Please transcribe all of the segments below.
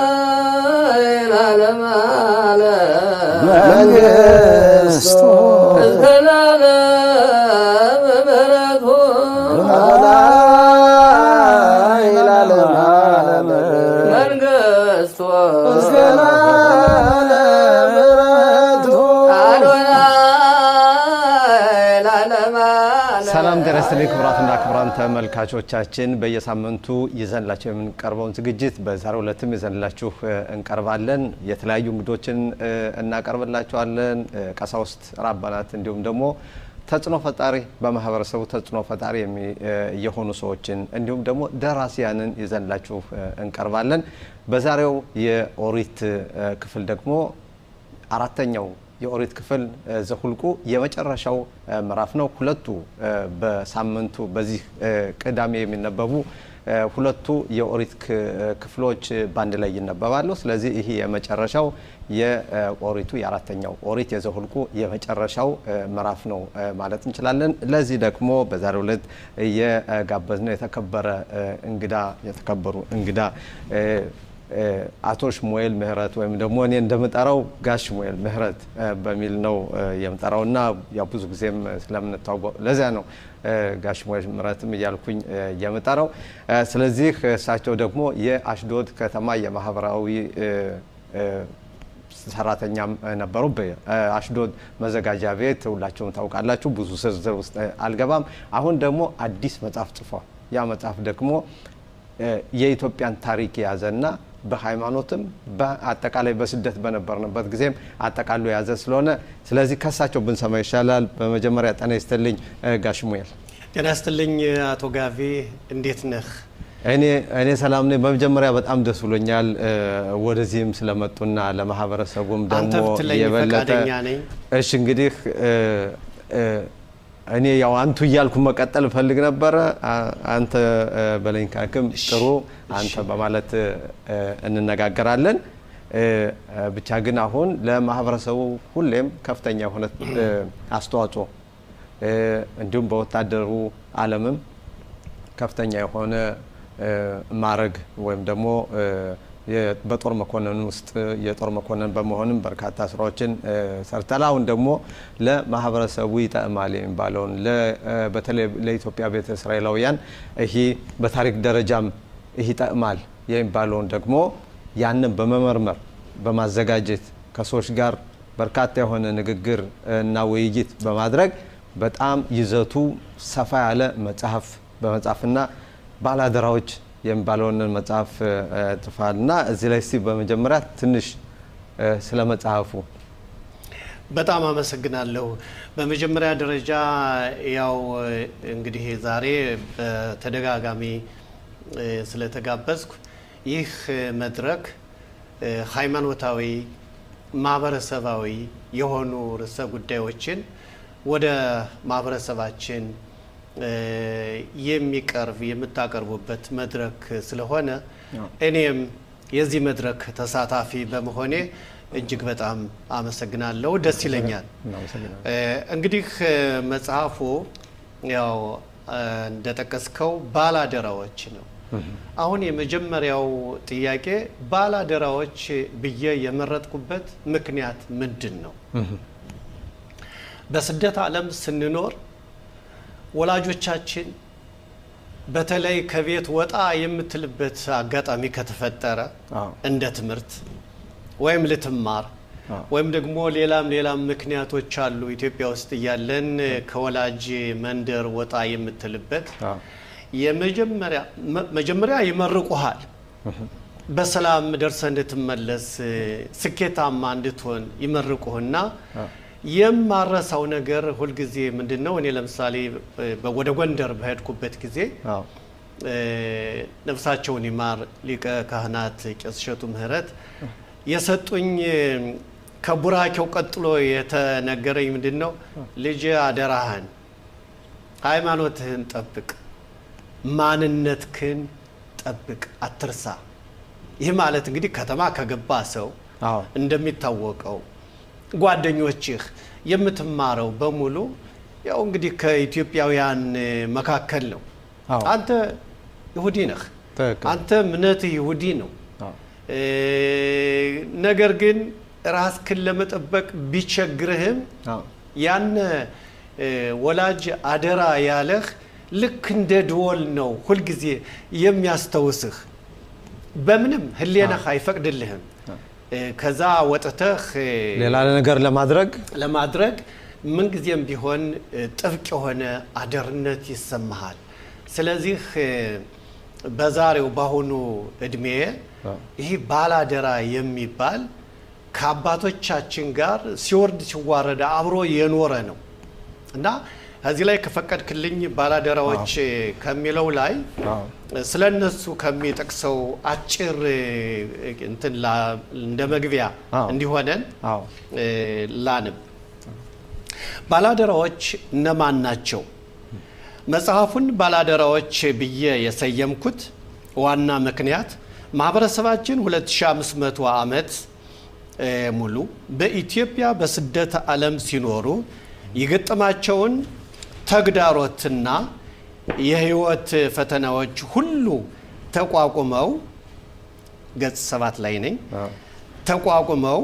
አዶናይ ለዓለመ ዓለም መንግስቱ እስከ ለዓለም ምሕረቱ አዶናይ ለዓለመ ዓለም መንግስቱ እስከ ለዓለም ምሕረቱ። አዶናይ ለዓለመ ዓለም። ሰላም ጤና ይስጥልኝ ክቡራትና ክቡራን ተመልካቾቻችን፣ በየሳምንቱ ይዘንላችሁ የምንቀርበውን ዝግጅት በዛሬው ዕለትም ይዘንላችሁ እንቀርባለን። የተለያዩ እንግዶችን እናቀርብላችኋለን። ቀሳውስት፣ ራባናት እንዲሁም ደግሞ ተጽዕኖ ፈጣሪ በማህበረሰቡ ተጽዕኖ ፈጣሪ የሆኑ ሰዎችን እንዲሁም ደግሞ ደራሲያንን ይዘንላችሁ እንቀርባለን። በዛሬው የኦሪት ክፍል ደግሞ አራተኛው የኦሪት ክፍል ዘሁልቁ የመጨረሻው ምዕራፍ ነው። ሁለቱ በሳምንቱ በዚህ ቅዳሜ የሚነበቡ ሁለቱ የኦሪት ክፍሎች በአንድ ላይ ይነበባሉ። ስለዚህ ይህ የመጨረሻው የኦሪቱ የአራተኛው ኦሪት የዘሁልቁ የመጨረሻው ምዕራፍ ነው ማለት እንችላለን። ለዚህ ደግሞ በዛሬው ዕለት የጋበዝነው የተከበረ እንግዳ የተከበሩ እንግዳ አቶ ሽሙኤል ምህረት ወይም ደግሞ እኔ እንደምጠራው ጋሽ ሽሙኤል ምህረት በሚል ነው የምጠራው እና ያው ብዙ ጊዜም ስለምንታወቅ ለዚያ ነው ጋሽ ሽሙኤል ምህረትም እያልኩኝ የምጠራው። ስለዚህ እሳቸው ደግሞ የአሽዶድ ከተማ የማህበራዊ ሰራተኛም ነበሩ። በአሽዶድ መዘጋጃ ቤት ሁላችሁም ታውቃላችሁ። ብዙ ዝርዝር ውስጥ አልገባም። አሁን ደግሞ አዲስ መጽሐፍ ጽፏል። ያ መጽሐፍ ደግሞ የኢትዮጵያን ታሪክ የያዘና በሃይማኖትም በአጠቃላይ በስደት በነበርንበት ጊዜም አጠቃሎ የያዘ ስለሆነ ስለዚህ ከሳቸው ብንሰማ ይሻላል። በመጀመሪያ ጤና ይስጥልኝ ጋሽ ሙኤል። ጤና ይስጥልኝ አቶ ጋቢ፣ እንዴት ነህ? እኔ ሰላም ነኝ። በመጀመሪያ በጣም ደስ ብሎኛል ወደዚህም ስለመጡና ለማህበረሰቡም አንተ ደግሞ ብትለኝ የበለጠ ፈቃደኛ ነኝ። እሺ እንግዲህ እኔ ያው አንቱ እያልኩ መቀጠል እፈልግ ነበረ። አንተ በለኝ ካልክም ጥሩ አንተ በማለት እንነጋገራለን። ብቻ ግን አሁን ለማህበረሰቡ ሁሌም ከፍተኛ የሆነ አስተዋጽኦ እንዲሁም በወታደሩ ዓለምም ከፍተኛ የሆነ ማዕረግ ወይም ደግሞ በጦር መኮንን ውስጥ የጦር መኮንን በመሆንም በርካታ ስራዎችን ሰርተዋል። አሁን ደግሞ ለማህበረሰቡ ይጠቅማል የሚባለውን በተለይ ለኢትዮጵያ ቤተ እስራኤላውያን ይሄ በታሪክ ደረጃም ይህ ይጠቅማል የሚባለውን ደግሞ ያንን በመመርመር በማዘጋጀት ከሰዎች ጋር በርካታ የሆነ ንግግር እና ውይይት በማድረግ በጣም ይዘቱ ሰፋ ያለ መጽሐፍ በመጻፍና ባላደራዎች የሚባለውን መጽሐፍ ጽፏል እና እዚህ ላይ እስቲ በመጀመሪያ ትንሽ ስለ መጽሐፉ። በጣም አመሰግናለሁ። በመጀመሪያ ደረጃ ያው እንግዲህ ዛሬ በተደጋጋሚ ስለተጋበዝኩ ይህ መድረክ ሃይማኖታዊ፣ ማህበረሰባዊ የሆኑ ርዕሰ ጉዳዮችን ወደ ማህበረሰባችን የሚቀርብ የምታቀርቡበት መድረክ ስለሆነ እኔም የዚህ መድረክ ተሳታፊ በመሆኔ እጅግ በጣም አመሰግናለሁ። ደስ ይለኛል። እናመሰግናለን። እንግዲህ መጽሐፉ ያው እንደጠቀስከው ባላደራዎች ነው። አሁን የመጀመሪያው ጥያቄ ባላደራዎች ብዬ የመረጥኩበት ምክንያት ምንድን ነው? በስደት ዓለም ስንኖር ወላጆቻችን በተለይ ከቤት ወጣ የምትልበት አጋጣሚ ከተፈጠረ እንደ ትምህርት ወይም ልትማር ወይም ደግሞ ሌላም ሌላም ምክንያቶች አሉ። ኢትዮጵያ ውስጥ እያለን ከወላጅ መንደር ወጣ የምትልበት የመጀመሪያ መጀመሪያ ይመርቁሃል። በሰላም ደርሰህ እንድትመለስ ስኬታማ እንድትሆን ይመርቁህና የማረሳው ነገር ሁልጊዜ ምንድን ነው? እኔ ለምሳሌ ወደ ጎንደር በሄድኩበት ጊዜ ነፍሳቸውን ይማር ሊቀ ካህናት ቄስ እሸቱ ምህረት የሰጡኝ ከቡራኬው ቀጥሎ የተነገረኝ ምንድን ነው? ልጅ አደራህን ሃይማኖትህን ጠብቅ፣ ማንነትህን ጠብቅ፣ አትርሳ። ይህ ማለት እንግዲህ ከተማ ከገባ ሰው እንደሚታወቀው ጓደኞችህ የምትማረው በሙሉ ያው እንግዲህ ከኢትዮጵያውያን መካከል ነው። አንተ ይሁዲ ነህ። አንተ እምነትህ ይሁዲ ነው፣ ነገር ግን ራስክን ለመጠበቅ ቢቸግርህም ያን ወላጅ አደራ ያለህ ልክ እንደ ድወል ነው ሁልጊዜ የሚያስታውስህ። በምንም ህሊናህ አይፈቅድልህም። ከዛ ወጥተህ ሌላ ነገር ለማድረግ ምንጊዜም ቢሆን ጥብቅ የሆነ አደርነት ይሰማሃል። ስለዚህ በዛሬው በአሁኑ እድሜ ይህ ባላደራ የሚባል ከአባቶቻችን ጋር ሲወርድ ሲዋረድ አብሮ የኖረ ነው እና እዚህ ላይ ከፈቀድክልኝ ባላደራዎች ከሚለው ላይ ስለ እነሱ ከሚጠቅሰው አጭር እንትን እንደ መግቢያ እንዲሆነን ላንብ። ባላደራዎች እነማን ናቸው? መጽሐፉን ባላደራዎች ብዬ የሰየምኩት ዋና ምክንያት ማህበረሰባችን 2500 ዓመት ሙሉ በኢትዮጵያ በስደት ዓለም ሲኖሩ የገጠማቸውን ተግዳሮትና የህይወት ፈተናዎች ሁሉ ተቋቁመው፣ ገጽ 7 ላይ ነኝ፣ ተቋቁመው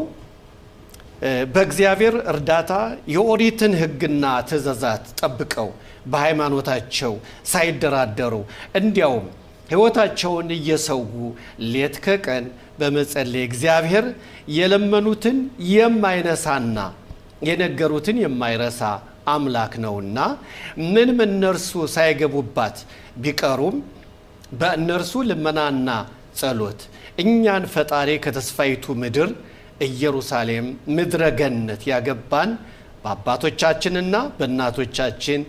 በእግዚአብሔር እርዳታ የኦሪትን ሕግና ትእዛዛት ጠብቀው በሃይማኖታቸው ሳይደራደሩ እንዲያውም ህይወታቸውን እየሰዉ ሌት ከቀን በመጸለይ እግዚአብሔር የለመኑትን የማይነሳና የነገሩትን የማይረሳ አምላክ ነውና ምንም እነርሱ ሳይገቡባት ቢቀሩም በእነርሱ ልመናና ጸሎት እኛን ፈጣሪ ከተስፋይቱ ምድር ኢየሩሳሌም ምድረ ገነት ያገባን በአባቶቻችንና በእናቶቻችን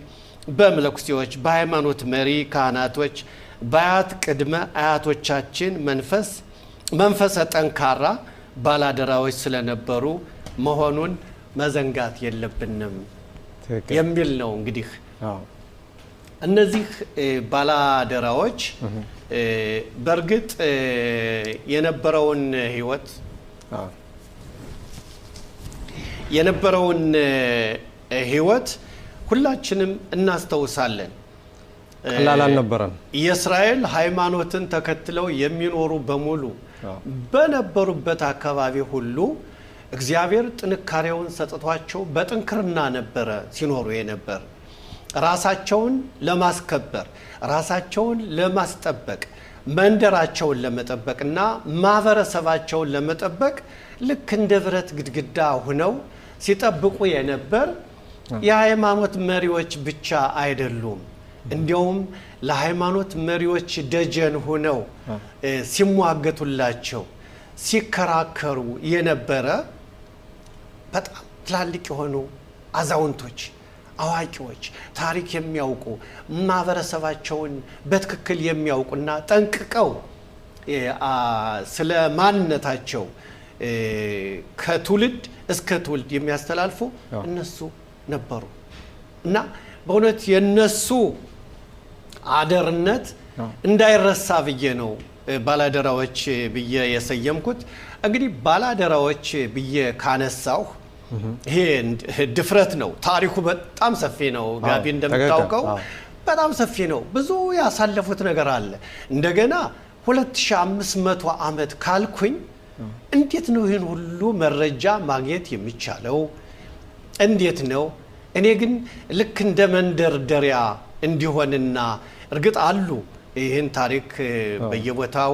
በመለኩሴዎች በሃይማኖት መሪ ካህናቶች በአያት ቅድመ አያቶቻችን መንፈሰ ጠንካራ ባላደራዎች ስለነበሩ መሆኑን መዘንጋት የለብንም የሚል ነው። እንግዲህ እነዚህ ባላደራዎች በእርግጥ የነበረውን ህይወት ሁላችንም እናስታውሳለን። ቀላል አልነበረም። የእስራኤል ሃይማኖትን ተከትለው የሚኖሩ በሙሉ በነበሩበት አካባቢ ሁሉ እግዚአብሔር ጥንካሬውን ሰጥቷቸው በጥንክርና ነበረ ሲኖሩ የነበር። ራሳቸውን ለማስከበር፣ ራሳቸውን ለማስጠበቅ፣ መንደራቸውን ለመጠበቅና ማህበረሰባቸውን ለመጠበቅ ልክ እንደ ብረት ግድግዳ ሆነው ሲጠብቁ የነበር የሃይማኖት መሪዎች ብቻ አይደሉም። እንዲያውም ለሃይማኖት መሪዎች ደጀን ሆነው ሲሟገቱላቸው ሲከራከሩ የነበረ በጣም ትላልቅ የሆኑ አዛውንቶች፣ አዋቂዎች፣ ታሪክ የሚያውቁ ማህበረሰባቸውን በትክክል የሚያውቁና ጠንቅቀው ስለ ማንነታቸው ከትውልድ እስከ ትውልድ የሚያስተላልፉ እነሱ ነበሩ እና በእውነት የነሱ አደርነት እንዳይረሳ ብዬ ነው ባላደራዎች ብዬ የሰየምኩት። እንግዲህ ባላደራዎች ብዬ ካነሳሁ ይሄ ድፍረት ነው። ታሪኩ በጣም ሰፊ ነው ጋቢ፣ እንደምታውቀው በጣም ሰፊ ነው። ብዙ ያሳለፉት ነገር አለ። እንደገና 2500 ዓመት ካልኩኝ እንዴት ነው ይህን ሁሉ መረጃ ማግኘት የሚቻለው? እንዴት ነው? እኔ ግን ልክ እንደ መንደርደሪያ እንዲሆንና እርግጥ አሉ ይህን ታሪክ በየቦታው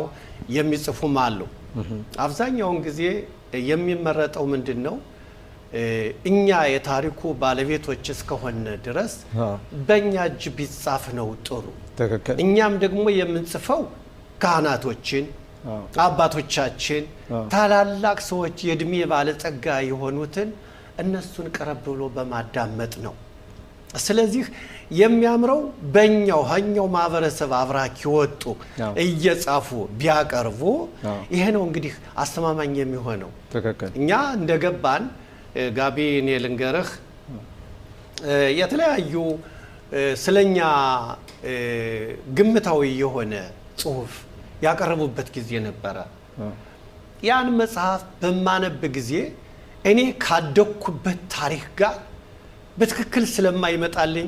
የሚጽፉም አሉ። አብዛኛውን ጊዜ የሚመረጠው ምንድን ነው? እኛ የታሪኩ ባለቤቶች እስከሆነ ድረስ በእኛ እጅ ቢጻፍ ነው ጥሩ። እኛም ደግሞ የምንጽፈው ካህናቶችን፣ አባቶቻችን፣ ታላላቅ ሰዎች፣ የእድሜ ባለጸጋ የሆኑትን እነሱን ቀረብ ብሎ በማዳመጥ ነው። ስለዚህ የሚያምረው በእኛው ሀኛው ማህበረሰብ አብራክ ይወጡ እየጻፉ ቢያቀርቡ ይሄ ነው እንግዲህ አስተማማኝ የሚሆነው። እኛ እንደገባን ጋቢ፣ እኔ ልንገርህ የተለያዩ ስለኛ ግምታዊ የሆነ ጽሁፍ ያቀረቡበት ጊዜ ነበረ። ያን መጽሐፍ በማነብ ጊዜ እኔ ካደግኩበት ታሪክ ጋር በትክክል ስለማይመጣልኝ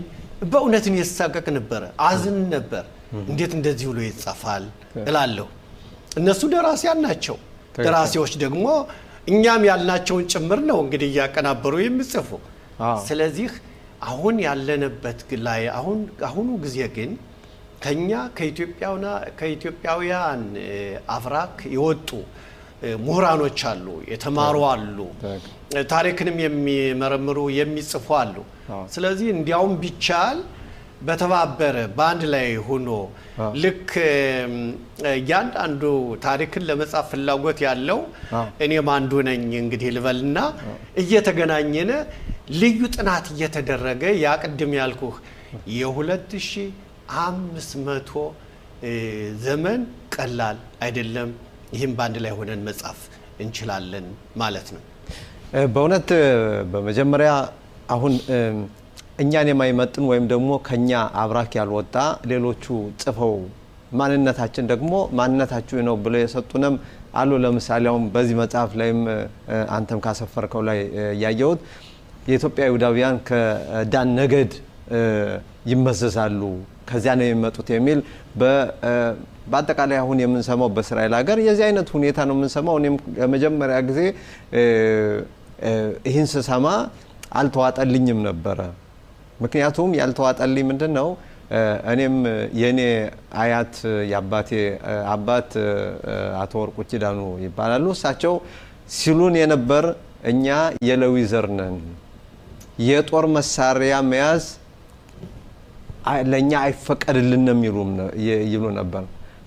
በእውነት እኔ እሳቀቅ ነበረ፣ አዝን ነበር። እንዴት እንደዚህ ብሎ ይጻፋል እላለሁ። እነሱ ደራሲያን ናቸው። ደራሲዎች ደግሞ እኛም ያልናቸውን ጭምር ነው እንግዲህ እያቀናበሩ የሚጽፉ። ስለዚህ አሁን ያለንበት ላይ አሁኑ ጊዜ ግን ከኛ ከኢትዮጵያውያን አብራክ የወጡ ምሁራኖች አሉ፣ የተማሩ አሉ፣ ታሪክንም የሚመረምሩ የሚጽፉ አሉ። ስለዚህ እንዲያውም ቢቻል በተባበረ በአንድ ላይ ሆኖ ልክ እያንዳንዱ ታሪክን ለመጻፍ ፍላጎት ያለው እኔም አንዱ ነኝ እንግዲህ ልበልና እየተገናኘነ ልዩ ጥናት እየተደረገ ያ ቅድም ያልኩህ የ2500 ዘመን ቀላል አይደለም። ይህም በአንድ ላይ ሆነን መጻፍ እንችላለን ማለት ነው። በእውነት በመጀመሪያ አሁን እኛን የማይመጥን ወይም ደግሞ ከኛ አብራክ ያልወጣ ሌሎቹ ጽፈው ማንነታችን ደግሞ ማንነታችሁ ነው ብለው የሰጡንም አሉ። ለምሳሌ አሁን በዚህ መጽሐፍ ላይም አንተም ካሰፈርከው ላይ ያየሁት የኢትዮጵያ ይሁዳውያን ከዳን ነገድ ይመዘዛሉ፣ ከዚያ ነው የሚመጡት የሚል በአጠቃላይ አሁን የምንሰማው በእስራኤል ሀገር የዚህ አይነት ሁኔታ ነው የምንሰማው። እኔም ለመጀመሪያ ጊዜ ይህን ስሰማ አልተዋጠልኝም ነበረ። ምክንያቱም ያልተዋጠልኝ ምንድን ነው፣ እኔም የእኔ አያት የአባቴ አባት አቶ ወርቁ ኪዳኑ ይባላሉ። እሳቸው ሲሉን የነበር እኛ የሌዊ ዘር ነን፣ የጦር መሳሪያ መያዝ ለእኛ አይፈቀድልንም ይሉ ነበር።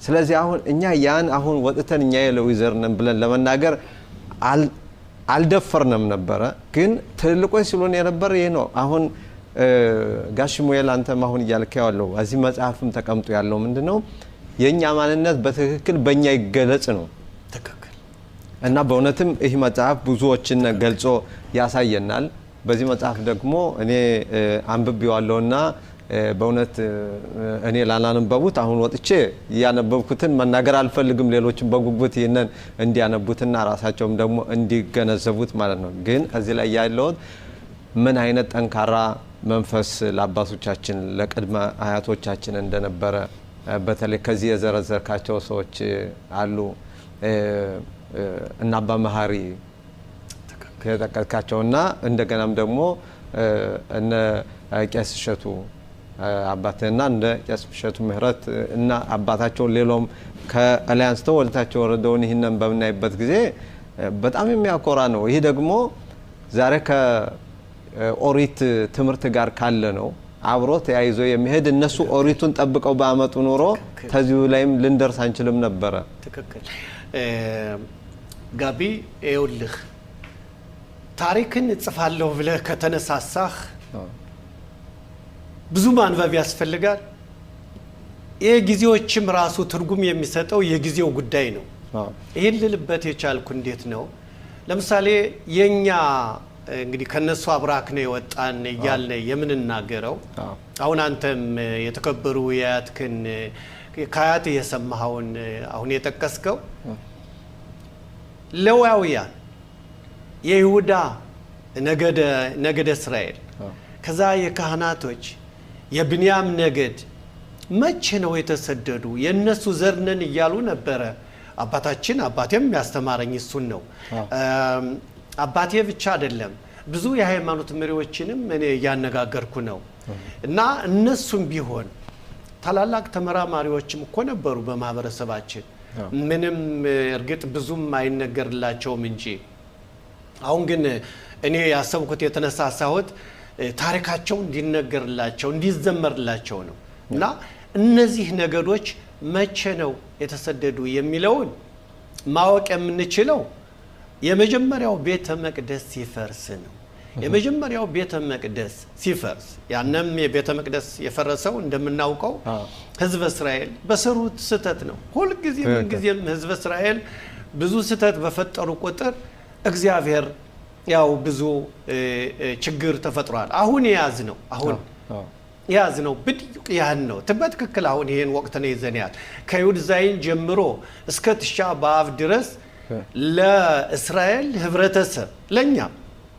ስለዚህ አሁን እኛ ያን አሁን ወጥተን እኛ የሌዊ ዘር ነን ብለን ለመናገር አልደፈርንም ነበረ። ግን ትልልቆች ሲሉን የነበር ይህ ነው። አሁን ጋሽ ሙኤል አንተም አሁን እያልክ ያለው እዚህ መጽሐፍም ተቀምጦ ያለው ምንድን ነው? የእኛ ማንነት በትክክል በእኛ ይገለጽ ነው። ትክክል። እና በእውነትም ይህ መጽሐፍ ብዙዎችን ገልጾ ያሳየናል። በዚህ መጽሐፍ ደግሞ እኔ አንብቤዋለሁና በእውነት እኔ ላላነበቡት አሁን ወጥቼ ያነበብኩትን መናገር አልፈልግም። ሌሎችም በጉጉት ይህንን እንዲያነቡትና ራሳቸውም ደግሞ እንዲገነዘቡት ማለት ነው። ግን እዚህ ላይ ያለውት ምን አይነት ጠንካራ መንፈስ ለአባቶቻችን ለቅድመ አያቶቻችን እንደነበረ በተለይ ከዚህ የዘረዘርካቸው ሰዎች አሉ እና አባ መሀሪ የጠቀስካቸውና እንደገናም ደግሞ እነ ቄስ እሸቱ አባትና እንደ ቄስ እሸቱ ምህረት እና አባታቸውን ሌሎም ከላይ አንስተው ወደታቸው ወረደውን ይህንን በምናይበት ጊዜ በጣም የሚያኮራ ነው። ይህ ደግሞ ዛሬ ከኦሪት ትምህርት ጋር ካለ ነው አብሮ ተያይዞ የሚሄድ። እነሱ ኦሪቱን ጠብቀው ባመጡ ኖሮ ከዚሁ ላይም ልንደርስ አንችልም ነበረ። ትክክል ጋቢ፣ ይኸውልህ ታሪክን እጽፋለሁ ብለህ ከተነሳሳህ ብዙ ማንበብ ያስፈልጋል። የጊዜዎችም ራሱ ትርጉም የሚሰጠው የጊዜው ጉዳይ ነው። ይህን ልልበት የቻልኩ እንዴት ነው? ለምሳሌ የኛ እንግዲህ ከነሱ አብራክ ነው የወጣን እያልን የምንናገረው አሁን አንተም የተከበሩ የአያትክን ከአያት የሰማኸውን አሁን የጠቀስከው ሌዋውያን የይሁዳ ነገደ እስራኤል ከዛ የካህናቶች የብንያም ነገድ መቼ ነው የተሰደዱ? የእነሱ ዘር ነን እያሉ ነበረ። አባታችን አባቴም ያስተማረኝ እሱን ነው። አባቴ ብቻ አይደለም፣ ብዙ የሃይማኖት መሪዎችንም እኔ እያነጋገርኩ ነው። እና እነሱም ቢሆን ታላላቅ ተመራማሪዎችም እኮ ነበሩ በማህበረሰባችን። ምንም እርግጥ ብዙም አይነገርላቸውም እንጂ አሁን ግን እኔ ያሰብኩት የተነሳሳሁት ታሪካቸው እንዲነገርላቸው እንዲዘመርላቸው ነው። እና እነዚህ ነገዶች መቼ ነው የተሰደዱ የሚለውን ማወቅ የምንችለው የመጀመሪያው ቤተ መቅደስ ሲፈርስ ነው። የመጀመሪያው ቤተ መቅደስ ሲፈርስ ያንም የቤተ መቅደስ የፈረሰው እንደምናውቀው ሕዝበ እስራኤል በሰሩት ስህተት ነው። ሁልጊዜ ምንጊዜም ሕዝበ እስራኤል ብዙ ስህተት በፈጠሩ ቁጥር እግዚአብሔር ያው ብዙ ችግር ተፈጥሯል። አሁን የያዝ ነው አሁን የያዝ ነው ብድቅ ያህል ነው በትክክል አሁን ይሄን ወቅት ነው ይዘን ያህል ከይሁድ ዛይን ጀምሮ እስከ ትሻ በአብ ድረስ ለእስራኤል ህብረተሰብ ለእኛ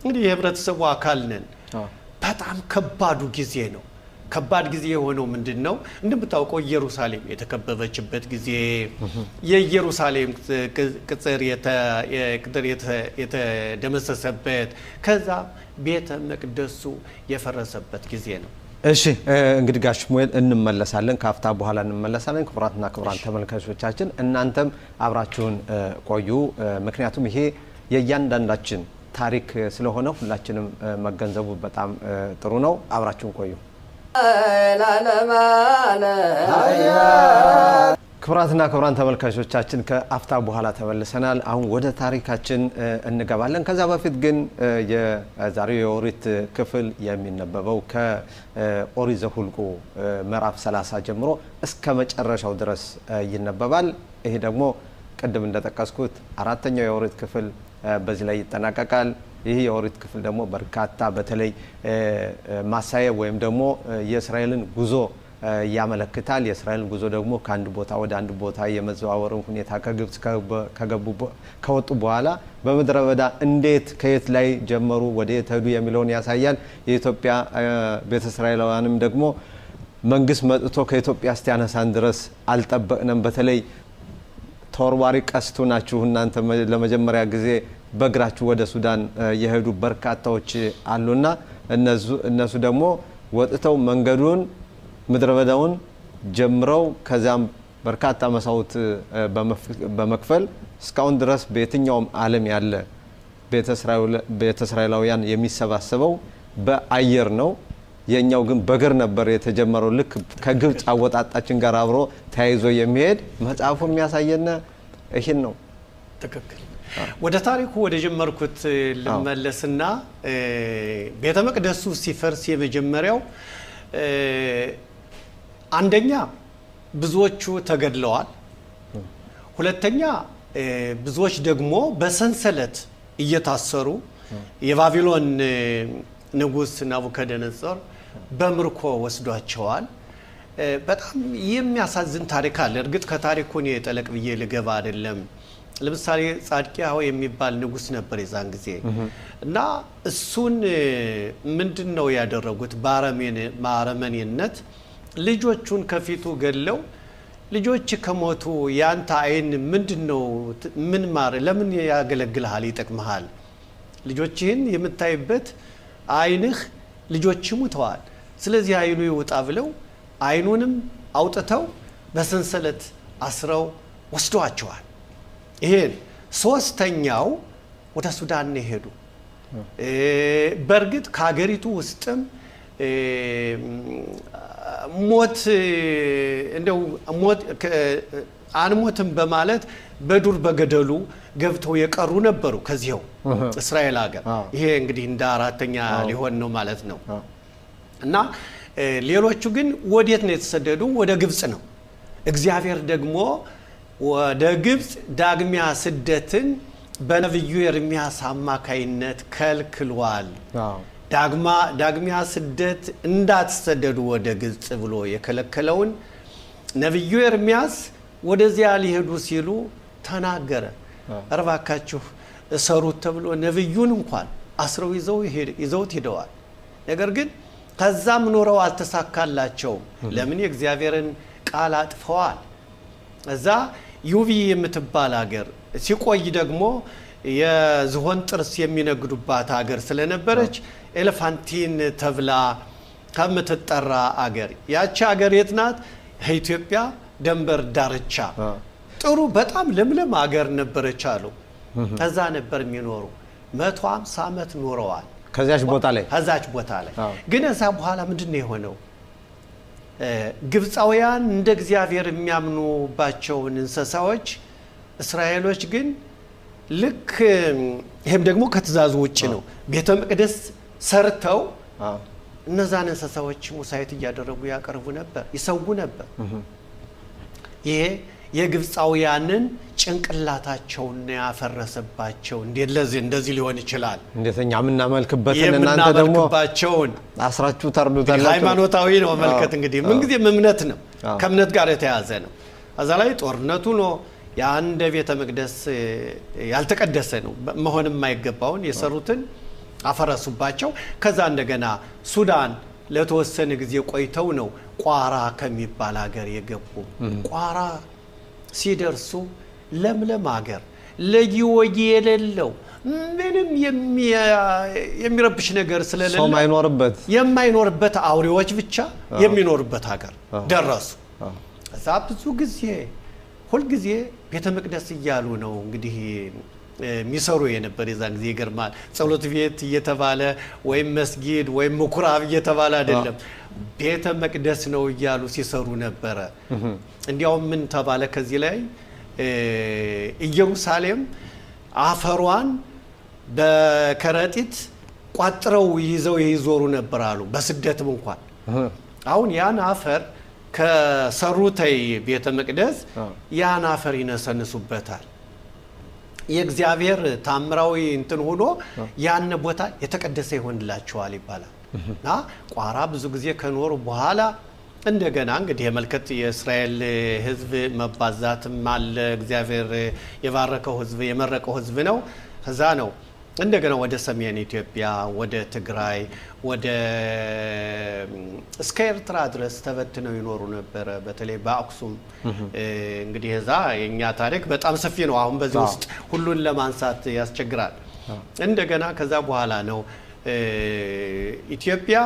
እንግዲህ የህብረተሰቡ አካል ነን። በጣም ከባዱ ጊዜ ነው። ከባድ ጊዜ የሆነው ምንድን ነው? እንደምታውቀው ኢየሩሳሌም የተከበበችበት ጊዜ፣ የኢየሩሳሌም ቅጥር የተደመሰሰበት፣ ከዛ ቤተ መቅደሱ የፈረሰበት ጊዜ ነው። እሺ እንግዲህ ጋሽ ሽሙኤል እንመለሳለን፣ ከአፍታ በኋላ እንመለሳለን። ክቡራትና ክቡራን ተመልካቾቻችን እናንተም አብራችሁን ቆዩ። ምክንያቱም ይሄ የእያንዳንዳችን ታሪክ ስለሆነ ሁላችንም መገንዘቡ በጣም ጥሩ ነው። አብራችሁን ቆዩ። ለዓለመ ዓለም። ክቡራትና ክቡራን ተመልካቾቻችን ከአፍታ በኋላ ተመልሰናል። አሁን ወደ ታሪካችን እንገባለን። ከዛ በፊት ግን የዛሬው የኦሪት ክፍል የሚነበበው ከኦሪት ዘኍልቍ ምዕራፍ 30 ጀምሮ እስከ መጨረሻው ድረስ ይነበባል። ይሄ ደግሞ ቅድም እንደጠቀስኩት አራተኛው የኦሪት ክፍል በዚህ ላይ ይጠናቀቃል። ይህ የኦሪት ክፍል ደግሞ በርካታ በተለይ ማሳየብ ወይም ደግሞ የእስራኤልን ጉዞ ያመለክታል። የእስራኤልን ጉዞ ደግሞ ከአንድ ቦታ ወደ አንድ ቦታ የመዘዋወርን ሁኔታ ከግብጽ ከወጡ በኋላ በምድረ በዳ እንዴት ከየት ላይ ጀመሩ፣ ወደ የት ሄዱ የሚለውን ያሳያል። የኢትዮጵያ ቤተ እስራኤላውያንም ደግሞ መንግስት መጥቶ ከኢትዮጵያ እስቲያነሳን ድረስ አልጠበቅንም። በተለይ ተወርዋሪ ቀስቱ ናችሁ እናንተ ለመጀመሪያ ጊዜ በእግራችሁ ወደ ሱዳን የሄዱ በርካታዎች አሉና እነሱ ደግሞ ወጥተው መንገዱን ምድረ በዳውን ጀምረው ከዚያም በርካታ መስዋዕት በመክፈል እስካሁን ድረስ በየትኛውም ዓለም ያለ ቤተ እስራኤላውያን የሚሰባሰበው በአየር ነው። የኛው ግን በእግር ነበር የተጀመረው። ልክ ከግብፅ አወጣጣችን ጋር አብሮ ተያይዞ የሚሄድ መጽሐፉ የሚያሳየን ይህን ነው። ትክክል። ወደ ታሪኩ ወደ ጀመርኩት ልመለስና ቤተ መቅደሱ ሲፈርስ የመጀመሪያው አንደኛ ብዙዎቹ ተገድለዋል። ሁለተኛ ብዙዎች ደግሞ በሰንሰለት እየታሰሩ የባቢሎን ንጉሥ ናቡከደነጾር በምርኮ ወስዷቸዋል። በጣም የሚያሳዝን ታሪክ አለ። እርግጥ ከታሪኩ እኔ ጠለቅ ብዬ ልገባ አይደለም። ለምሳሌ ጻድቂያሁ የሚባል ንጉሥ ነበር የዛን ጊዜ እና እሱን ምንድን ነው ያደረጉት? በአረመኔነት ልጆቹን ከፊቱ ገለው ልጆች ከሞቱ ያንተ ዓይን ምንድን ነው? ምን ማር ለምን ያገለግልሃል? ይጠቅምሃል? ልጆችህን የምታይበት ዓይንህ ልጆች ሙተዋል። ስለዚህ ዓይኑ ይውጣ ብለው ዓይኑንም አውጥተው በሰንሰለት አስረው ወስደዋቸዋል። ይሄን ሶስተኛው ወደ ሱዳን ነው የሄዱ። በእርግጥ ከሀገሪቱ ውስጥም ሞት እንደው ሞት አንሞትም በማለት በዱር በገደሉ ገብተው የቀሩ ነበሩ ከዚያው እስራኤል ሀገር። ይሄ እንግዲህ እንደ አራተኛ ሊሆን ነው ማለት ነው። እና ሌሎቹ ግን ወዴት ነው የተሰደዱ? ወደ ግብፅ ነው። እግዚአብሔር ደግሞ ወደ ግብፅ ዳግሚያ ስደትን በነቢዩ ኤርሚያስ አማካይነት ከልክሏል። ዳግሚያ ስደት እንዳትሰደዱ ወደ ግብፅ ብሎ የከለከለውን ነቢዩ ኤርሚያስ ወደዚያ ሊሄዱ ሲሉ ተናገረ። እባካችሁ እሰሩት ተብሎ ነቢዩን እንኳን አስረው ይዘውት ሄደዋል። ነገር ግን ከዛም ኖረው አልተሳካላቸውም። ለምን? የእግዚአብሔርን ቃል አጥፈዋል። እዛ ዩቢ የምትባል ሀገር ሲቆይ ደግሞ የዝሆን ጥርስ የሚነግዱባት ሀገር ስለነበረች ኤሌፋንቲን ተብላ ከምትጠራ አገር፣ ያቺ ሀገር የት ናት? ከኢትዮጵያ ደንበር ዳርቻ ጥሩ በጣም ለምለም አገር ነበረች አሉ። ከዛ ነበር የሚኖሩ 150 ዓመት ኖረዋል። ከዚያች ቦታ ላይ ከዛች ቦታ ላይ ግን እዛ በኋላ ምንድን ነው የሆነው? ግብፃውያን እንደ እግዚአብሔር የሚያምኑባቸውን እንስሳዎች እስራኤሎች ግን ልክ ይሄም ደግሞ ከትእዛዙ ውጭ ነው። ቤተ መቅደስ ሰርተው እነዛን እንስሳዎች ሙሳይት እያደረጉ ያቀርቡ ነበር፣ ይሰዉ ነበር። ይሄ የግብፃውያንን ጭንቅላታቸውን ያፈረሰባቸው። እንዴት ለዚህ እንደዚህ ሊሆን ይችላል? እንዴት እኛ የምናመልክበትን እናንተ ደግሞ የምናመልክባቸውን አስራችሁ ታርዱታላችሁ። ሃይማኖታዊ ነው መመልከት። እንግዲህ ምንጊዜም እምነት ነው፣ ከእምነት ጋር የተያዘ ነው። እዛ ላይ ጦርነቱ ነው የአንድ ቤተ መቅደስ ያልተቀደሰ ነው መሆን የማይገባውን የሰሩትን አፈረሱባቸው። ከዛ እንደገና ሱዳን ለተወሰነ ጊዜ ቆይተው ነው ቋራ ከሚባል ሀገር የገቡ። ቋራ ሲደርሱ ለምለም ሀገር፣ ለጊ ወጊ የሌለው፣ ምንም የሚረብሽ ነገር ስለሌለ፣ ሰው ማይኖርበት፣ የማይኖርበት፣ አውሬዎች ብቻ የሚኖርበት ሀገር ደረሱ። እዛ ብዙ ጊዜ ሁልጊዜ ቤተ መቅደስ እያሉ ነው እንግዲህ የሚሰሩ የነበር የዛን ጊዜ። ይገርማል። ጸሎት ቤት እየተባለ ወይም መስጊድ ወይም ምኩራብ እየተባለ አይደለም፣ ቤተ መቅደስ ነው እያሉ ሲሰሩ ነበረ። እንዲያውም ምን ተባለ ከዚህ ላይ፣ ኢየሩሳሌም አፈሯን በከረጢት ቋጥረው ይዘው ይዞሩ ነበር አሉ። በስደትም እንኳን አሁን ያን አፈር ከሰሩተይ ቤተ መቅደስ ያን አፈር ይነሰንሱበታል። የእግዚአብሔር ታምራዊ እንትን ሆኖ ያን ቦታ የተቀደሰ ይሆንላቸዋል ይባላል። እና ቋራ ብዙ ጊዜ ከኖሩ በኋላ እንደገና እንግዲህ የመልከት የእስራኤል ሕዝብ መባዛትም አለ። እግዚአብሔር የባረከው ሕዝብ የመረቀው ሕዝብ ነው። ከዛ ነው እንደገና ወደ ሰሜን ኢትዮጵያ፣ ወደ ትግራይ፣ ወደ እስከ ኤርትራ ድረስ ተበትነው ይኖሩ ነበረ። በተለይ በአክሱም። እንግዲህ እዛ የእኛ ታሪክ በጣም ሰፊ ነው። አሁን በዚህ ውስጥ ሁሉን ለማንሳት ያስቸግራል። እንደገና ከዛ በኋላ ነው ኢትዮጵያ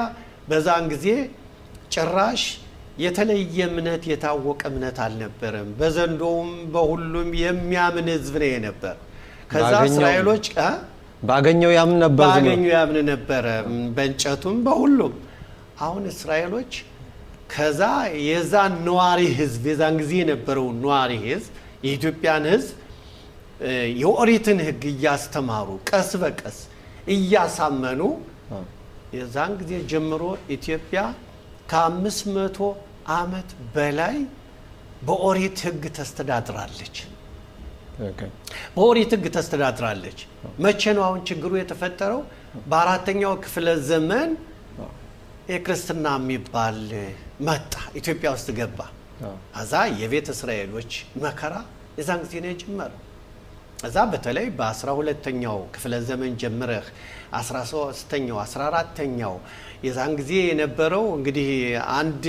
በዛን ጊዜ ጭራሽ የተለየ እምነት፣ የታወቀ እምነት አልነበረም። በዘንዶውም በሁሉም የሚያምን ህዝብ ነው የነበር። ከዛ እስራኤሎች ባገኘው ያምን ነበር፣ ባገኘው ያምን ነበረ፣ በእንጨቱም በሁሉም። አሁን እስራኤሎች ከዛ የዛን ነዋሪ ህዝብ፣ የዛን ጊዜ የነበረው ነዋሪ ህዝብ፣ የኢትዮጵያን ህዝብ የኦሪትን ህግ እያስተማሩ ቀስ በቀስ እያሳመኑ የዛን ጊዜ ጀምሮ ኢትዮጵያ ከ500 ዓመት በላይ በኦሪት ህግ ተስተዳድራለች። በኦሪት ህግ ተስተዳድራለች። መቼ ነው አሁን ችግሩ የተፈጠረው? በአራተኛው ክፍለ ዘመን የክርስትና የሚባል መጣ፣ ኢትዮጵያ ውስጥ ገባ። ከዛ የቤተ እስራኤሎች መከራ የዛን ጊዜ ነው የጀመረው። እዛ በተለይ በ12ኛው ክፍለ ዘመን ጀምረህ 13ኛው፣ 14ኛው የዛን ጊዜ የነበረው እንግዲህ አንድ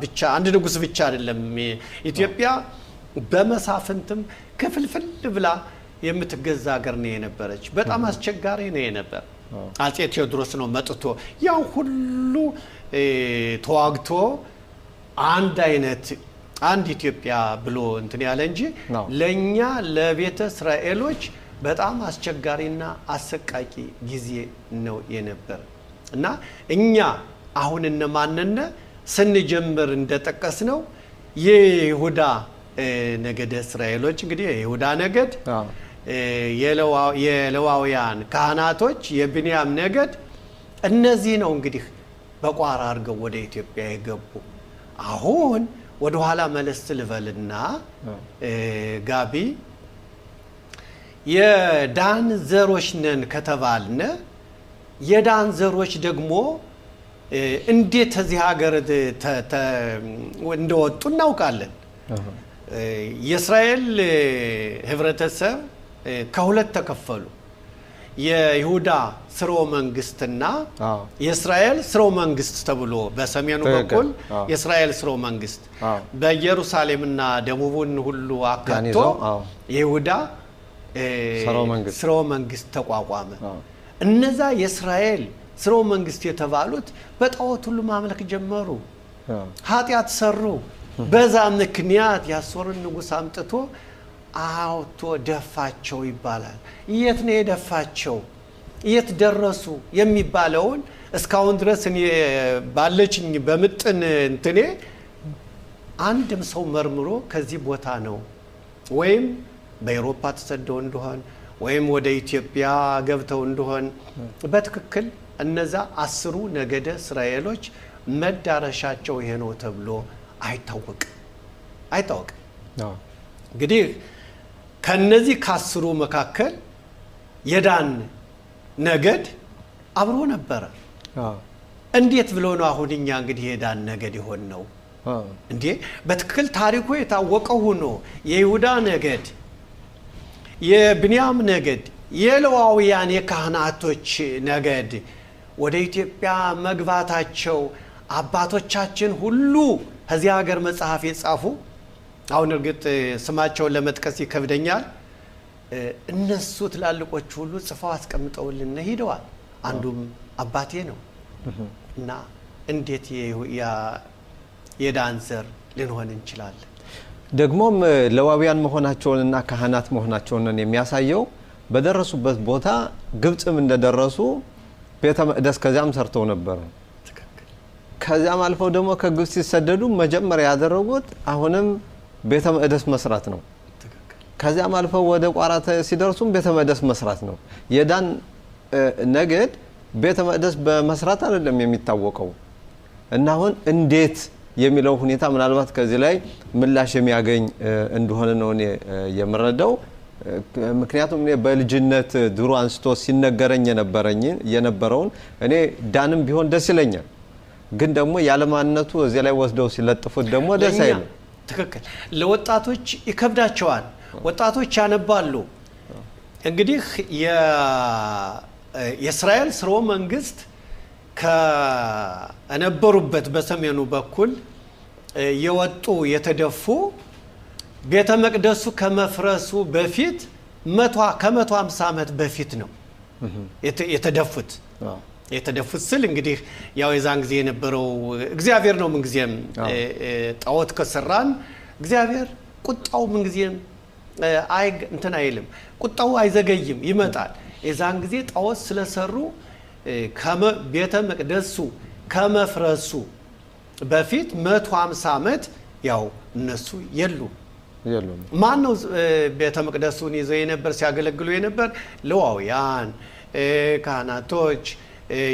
ብቻ አንድ ንጉስ ብቻ አይደለም። ኢትዮጵያ በመሳፍንትም ክፍልፍል ብላ የምትገዛ ሀገር ነው የነበረች። በጣም አስቸጋሪ ነው የነበር። አጼ ቴዎድሮስ ነው መጥቶ ያው ሁሉ ተዋግቶ አንድ አይነት አንድ ኢትዮጵያ ብሎ እንትን ያለ እንጂ ለእኛ ለቤተ እስራኤሎች በጣም አስቸጋሪና አሰቃቂ ጊዜ ነው የነበር። እና እኛ አሁን እነማንነ ስንጀምር እንደጠቀስ ነው የይሁዳ ነገደ እስራኤሎች፣ እንግዲህ የይሁዳ ነገድ፣ የሌዋውያን ካህናቶች፣ የብንያም ነገድ፣ እነዚህ ነው እንግዲህ በቋራ አድርገው ወደ ኢትዮጵያ የገቡ። አሁን ወደ ኋላ መለስ ልበልና ጋቢ፣ የዳን ዘሮች ነን ከተባልነ የዳን ዘሮች ደግሞ እንዴት ከዚህ ሀገር እንደወጡ እናውቃለን። የእስራኤል ህብረተሰብ ከሁለት ተከፈሉ። የይሁዳ ስርወ መንግስትና የእስራኤል ስርወ መንግስት ተብሎ፣ በሰሜኑ በኩል የእስራኤል ስርወ መንግስት በኢየሩሳሌምና ደቡቡን ሁሉ አካቶ የይሁዳ ስርወ መንግስት ተቋቋመ። እነዛ የእስራኤል ስርወ መንግስት የተባሉት በጣዖት ሁሉ ማምለክ ጀመሩ፣ ኃጢአት ሰሩ። በዛ ምክንያት የአሦርን ንጉሥ አምጥቶ አውቶ ደፋቸው ይባላል። የት ነው የደፋቸው? የት ደረሱ የሚባለውን እስካሁን ድረስ እኔ ባለችኝ በምጥን እንትኔ አንድም ሰው መርምሮ ከዚህ ቦታ ነው ወይም በኤሮፓ ተሰደው እንደሆን ወይም ወደ ኢትዮጵያ ገብተው እንደሆን በትክክል እነዛ 10ሩ ነገደ እስራኤሎች መዳረሻቸው ይሄ ነው ተብሎ አይታወቅም፣ አይታወቅም። እንግዲህ ከነዚህ ከ10ሩ መካከል የዳን ነገድ አብሮ ነበረ። እንዴት ብሎ ነው አሁን እኛ እንግዲህ የዳን ነገድ የሆን ነው እንዴ? በትክክል ታሪኩ የታወቀ ሆኖ የይሁዳ ነገድ፣ የብንያም ነገድ፣ የሌዋውያን የካህናቶች ነገድ ወደ ኢትዮጵያ መግባታቸው አባቶቻችን ሁሉ ከዚያ ሀገር መጽሐፍ የጻፉ አሁን እርግጥ ስማቸውን ለመጥቀስ ይከብደኛል። እነሱ ትላልቆች ሁሉ ጽፈው አስቀምጠውልን ሂደዋል። አንዱም አባቴ ነው እና እንዴት የዳን ዘር ልንሆን እንችላለን? ደግሞም ለዋውያን መሆናቸውንና ካህናት መሆናቸውን የሚያሳየው በደረሱበት ቦታ ግብፅም እንደደረሱ ቤተ መቅደስ ከዚያም ሰርተው ነበር። ከዚያም አልፈው ደግሞ ከግብፅ ሲሰደዱ መጀመሪያ ያደረጉት አሁንም ቤተ መቅደስ መስራት ነው። ከዚያም አልፈው ወደ ቋራ ሲደርሱም ቤተ መቅደስ መስራት ነው። የዳን ነገድ ቤተ መቅደስ በመስራት አይደለም የሚታወቀው እና አሁን እንዴት የሚለው ሁኔታ ምናልባት ከዚህ ላይ ምላሽ የሚያገኝ እንደሆነ ነው እኔ የምረዳው። ምክንያቱም እኔ በልጅነት ድሮ አንስቶ ሲነገረኝ የነበረውን እኔ ዳንም ቢሆን ደስ ይለኛል፣ ግን ደግሞ ያለማንነቱ እዚህ ላይ ወስደው ሲለጥፉት ደግሞ ደስ አይልም። ትክክል። ለወጣቶች ይከብዳቸዋል። ወጣቶች ያነባሉ። እንግዲህ የእስራኤል ስርወ መንግስት ከነበሩበት በሰሜኑ በኩል የወጡ የተደፉ ቤተ መቅደሱ ከመፍረሱ በፊት ከ150 ዓመት በፊት ነው የተደፉት። የተደፉት ስል እንግዲህ ያው የዛን ጊዜ የነበረው እግዚአብሔር ነው። ምንጊዜም ጣዖት ከሰራን እግዚአብሔር ቁጣው ምንጊዜም አይ እንትን አይልም፣ ቁጣው አይዘገይም፣ ይመጣል። የዛን ጊዜ ጣዖት ስለሰሩ ቤተ መቅደሱ ከመፍረሱ በፊት 150 ዓመት ያው እነሱ የሉም። ማን ነው ቤተ መቅደሱን ይዘው የነበር ሲያገለግሉ የነበር? ለዋውያን ካህናቶች፣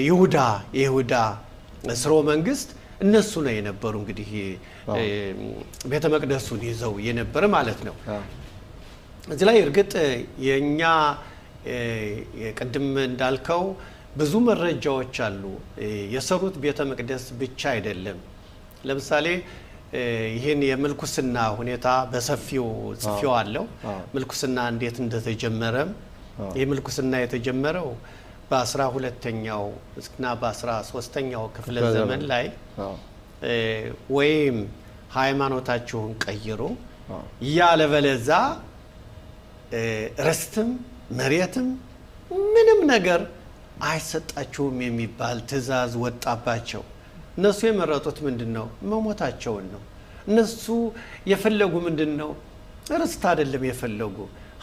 ይሁዳ የይሁዳ ስርወ መንግስት እነሱ ነው የነበሩ። እንግዲህ ቤተ መቅደሱን ይዘው የነበረ ማለት ነው። እዚህ ላይ እርግጥ የእኛ ቅድም እንዳልከው ብዙ መረጃዎች አሉ። የሰሩት ቤተ መቅደስ ብቻ አይደለም። ለምሳሌ ይህን የምልኩስና ሁኔታ በሰፊው ጽፌዋለሁ። ምልኩስና እንዴት እንደተጀመረ፣ ይህ ምልኩስና የተጀመረው በ12ኛው እና በ13ኛው ክፍለ ዘመን ላይ ወይም ሃይማኖታችሁን ቀይሩ ያለበለዛ ርስትም መሬትም ምንም ነገር አይሰጣችሁም የሚባል ትዕዛዝ ወጣባቸው። እነሱ የመረጡት ምንድን ነው? መሞታቸውን ነው። እነሱ የፈለጉ ምንድን ነው? ርስት አይደለም የፈለጉ፣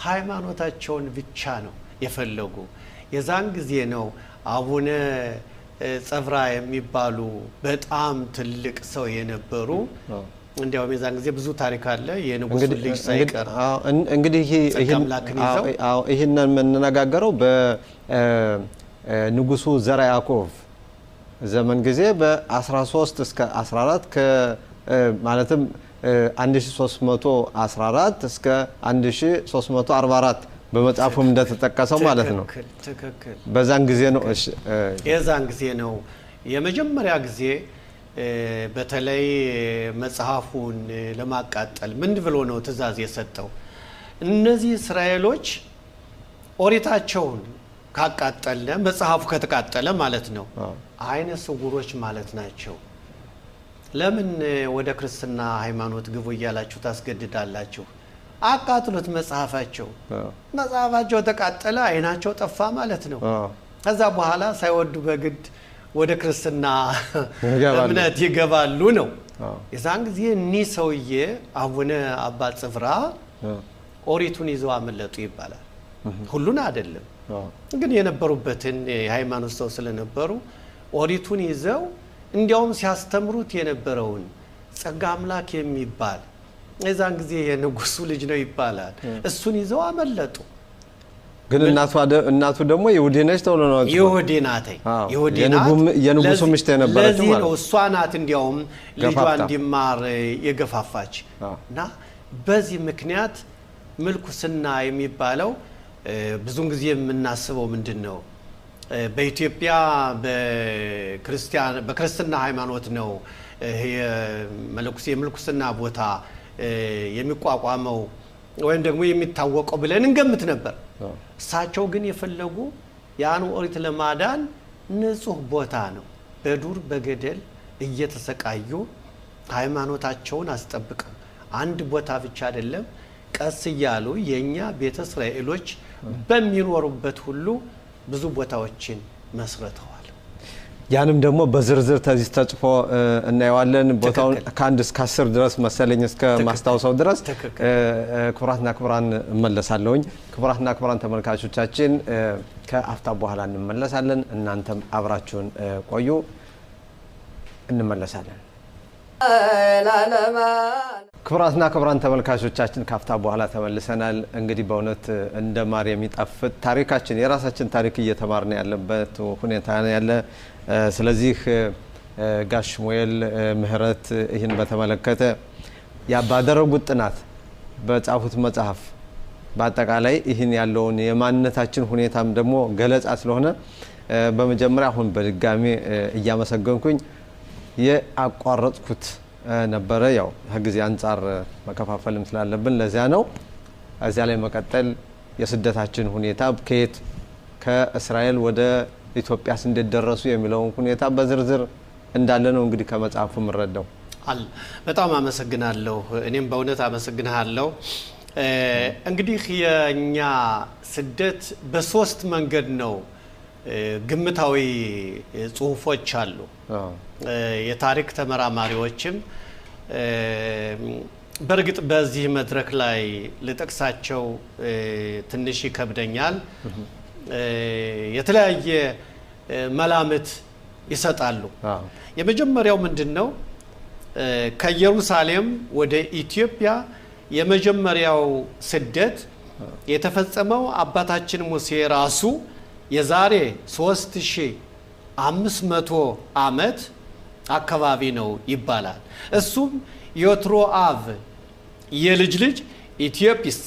ሃይማኖታቸውን ብቻ ነው የፈለጉ። የዛን ጊዜ ነው አቡነ ጸብራ የሚባሉ በጣም ትልቅ ሰው የነበሩ። እንዲያውም የዛን ጊዜ ብዙ ታሪክ አለ። የንጉሱ ልጅ ሳይቀር እንግዲህ ይህንን የምንነጋገረው በንጉሱ ዘርዓ ያዕቆብ ዘመን ጊዜ በ13 እስከ 14 ማለትም 1314 እስከ 1344 በመጽሐፉም እንደተጠቀሰው ማለት ነው። ትክክል። በዛን ጊዜ ነው። የዛን ጊዜ ነው የመጀመሪያ ጊዜ በተለይ መጽሐፉን ለማቃጠል ምን ብሎ ነው ትእዛዝ የሰጠው? እነዚህ እስራኤሎች ኦሪታቸውን ካቃጠለ መጽሐፉ ከተቃጠለ ማለት ነው አይነ ስውሮች ማለት ናቸው። ለምን ወደ ክርስትና ሃይማኖት ግቡ እያላችሁ ታስገድዳላችሁ? አቃጥሉት መጽሐፋቸው። መጽሐፋቸው ተቃጠለ፣ አይናቸው ጠፋ ማለት ነው። ከዛ በኋላ ሳይወዱ በግድ ወደ ክርስትና እምነት ይገባሉ ነው። የዛን ጊዜ እኒህ ሰውዬ አቡነ አባ ጽብራ ኦሪቱን ይዘው አመለጡ ይባላል። ሁሉን አይደለም ግን የነበሩበትን የሃይማኖት ሰው ስለነበሩ ኦሪቱን ይዘው እንዲያውም ሲያስተምሩት የነበረውን ጸጋ አምላክ የሚባል የዛን ጊዜ የንጉሱ ልጅ ነው ይባላል። እሱን ይዘው አመለጡ። ግን እናቱ ደግሞ ይሁዲ ነች ተብሎ ነው። ይሁዲ ናት። ይሁዲ ናት። የንጉሱ ሚስት የነበረችው ለዚህ ነው እሷ ናት እንዲያውም ልጇ እንዲማር የገፋፋች እና በዚህ ምክንያት ምልኩስና የሚባለው ብዙውን ጊዜ የምናስበው ምንድን ነው? በኢትዮጵያ በክርስትና ሃይማኖት ነው የምልኩስና ቦታ የሚቋቋመው ወይም ደግሞ የሚታወቀው ብለን እንገምት ነበር። እሳቸው ግን የፈለጉ ያን ኦሪት ለማዳን ንጹህ ቦታ ነው። በዱር በገደል እየተሰቃዩ ሃይማኖታቸውን አስጠብቀው አንድ ቦታ ብቻ አይደለም፣ ቀስ እያሉ የእኛ ቤተ እስራኤሎች በሚኖሩበት ሁሉ ብዙ ቦታዎችን መስርተዋል። ያንም ደግሞ በዝርዝር ተዚህ ተጽፎ እናየዋለን። ቦታውን ከ1 እስከ 10 ድረስ መሰለኝ እስከ ማስታወሰው ድረስ። ክቡራትና ክቡራን እመለሳለሁኝ። ክቡራትና ክቡራን ተመልካቾቻችን ከአፍታ በኋላ እንመለሳለን። እናንተም አብራችሁን ቆዩ። እንመለሳለን። ክቡራትና ክቡራን ተመልካቾቻችን ካፍታ በኋላ ተመልሰናል። እንግዲህ በእውነት እንደ ማር የሚጣፍጥ ታሪካችን የራሳችን ታሪክ እየተማርን ያለበት ሁኔታ ያለ። ስለዚህ ጋሽ ሽሙኤል ምህረት ይህን በተመለከተ ባደረጉት ጥናት በጻፉት መጽሐፍ በአጠቃላይ ይህን ያለውን የማንነታችን ሁኔታም ደግሞ ገለጻ ስለሆነ በመጀመሪያ አሁን በድጋሚ እያመሰገንኩኝ የአቋረጥኩት ነበረ። ያው ከጊዜ አንጻር መከፋፈልም ስላለብን ለዚያ ነው። እዚያ ላይ መቀጠል የስደታችን ሁኔታ ከየት ከእስራኤል ወደ ኢትዮጵያስ እንዴት ደረሱ የሚለውን ሁኔታ በዝርዝር እንዳለ ነው እንግዲህ ከመጽሐፉ የምንረዳው። በጣም አመሰግናለሁ። እኔም በእውነት አመሰግናለሁ። እንግዲህ የኛ ስደት በሶስት መንገድ ነው። ግምታዊ ጽሁፎች አሉ። የታሪክ ተመራማሪዎችም በእርግጥ በዚህ መድረክ ላይ ልጠቅሳቸው ትንሽ ይከብደኛል። የተለያየ መላምት ይሰጣሉ። የመጀመሪያው ምንድን ነው? ከኢየሩሳሌም ወደ ኢትዮጵያ የመጀመሪያው ስደት የተፈጸመው አባታችን ሙሴ ራሱ የዛሬ 3500 ዓመት አካባቢ ነው ይባላል። እሱም የትሮአቭ የልጅ ልጅ ኢትዮጵስ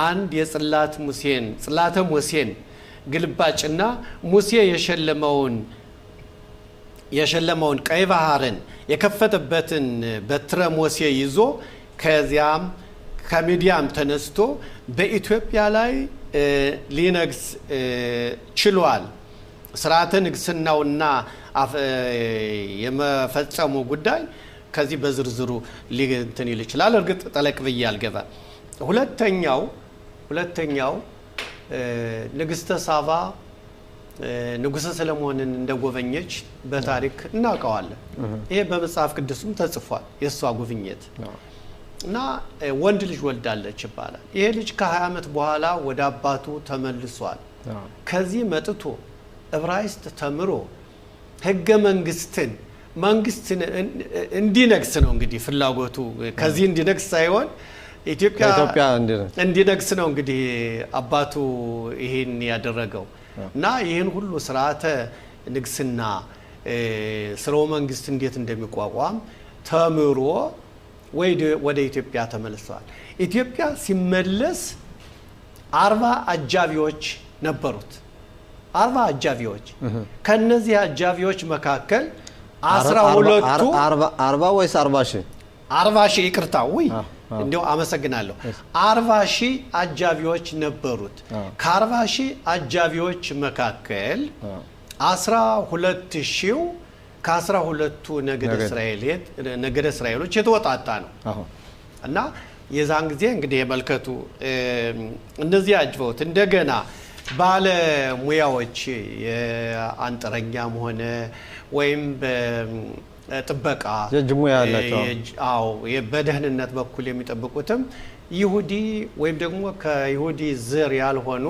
አንድ የጽላት ሙሴን ጽላተ ሙሴን ግልባጭና ሙሴ የሸለመውን ቀይ ባህርን የከፈተበትን በትረ ሙሴ ይዞ ከዚያም ከሚዲያም ተነስቶ በኢትዮጵያ ላይ ሊነግስ ችሏል። ስርዓተ ንግስናውና የመፈጸሙ ጉዳይ ከዚህ በዝርዝሩ ሊንትን ይል ይችላል። እርግጥ ጠለቅ ብዬ አልገባም። ሁለተኛው ንግስተ ሳባ ንጉሰ ሰለሞንን እንደጎበኘች በታሪክ እናውቀዋለን። ይሄ በመጽሐፍ ቅዱስም ተጽፏል የእሷ ጉብኝት እና ወንድ ልጅ ወልዳለች ይባላል። ይሄ ልጅ ከ20 ዓመት በኋላ ወደ አባቱ ተመልሷል። ከዚህ መጥቶ ዕብራይስጥ ተምሮ ህገ መንግስትን እንዲነግስ ነው እንግዲህ ፍላጎቱ። ከዚህ እንዲነግስ ሳይሆን ኢትዮጵያ እንዲነግስ ነው እንግዲህ አባቱ ይሄን ያደረገው እና ይህን ሁሉ ስርዓተ ንግስና ስርወ መንግስት እንዴት እንደሚቋቋም ተምሮ ወደ ኢትዮጵያ ተመልሷል። ኢትዮጵያ ሲመለስ 40 አጃቢዎች ነበሩት። 40 አጃቢዎች። ከነዚህ አጃቢዎች መካከል 12ቱ 40 ወይስ 40 ሺህ? 40 ሺህ ይቅርታ፣ ውይ እንደው አመሰግናለሁ። 40 ሺህ አጃቢዎች ነበሩት። ከ40 ሺህ አጃቢዎች መካከል 12 ሺው ከ12ቱ ነገደ እስራኤሎች የተወጣጣ ነው። እና የዛን ጊዜ እንግዲህ የመልከቱ እነዚህ አጅበውት እንደገና ባለ ሙያዎች የአንጥረኛም ሆነ ወይም በጥበቃ የእጅ ሙያ ያላቸው፣ አዎ በደህንነት በኩል የሚጠብቁትም ይሁዲ ወይም ደግሞ ከይሁዲ ዘር ያልሆኑ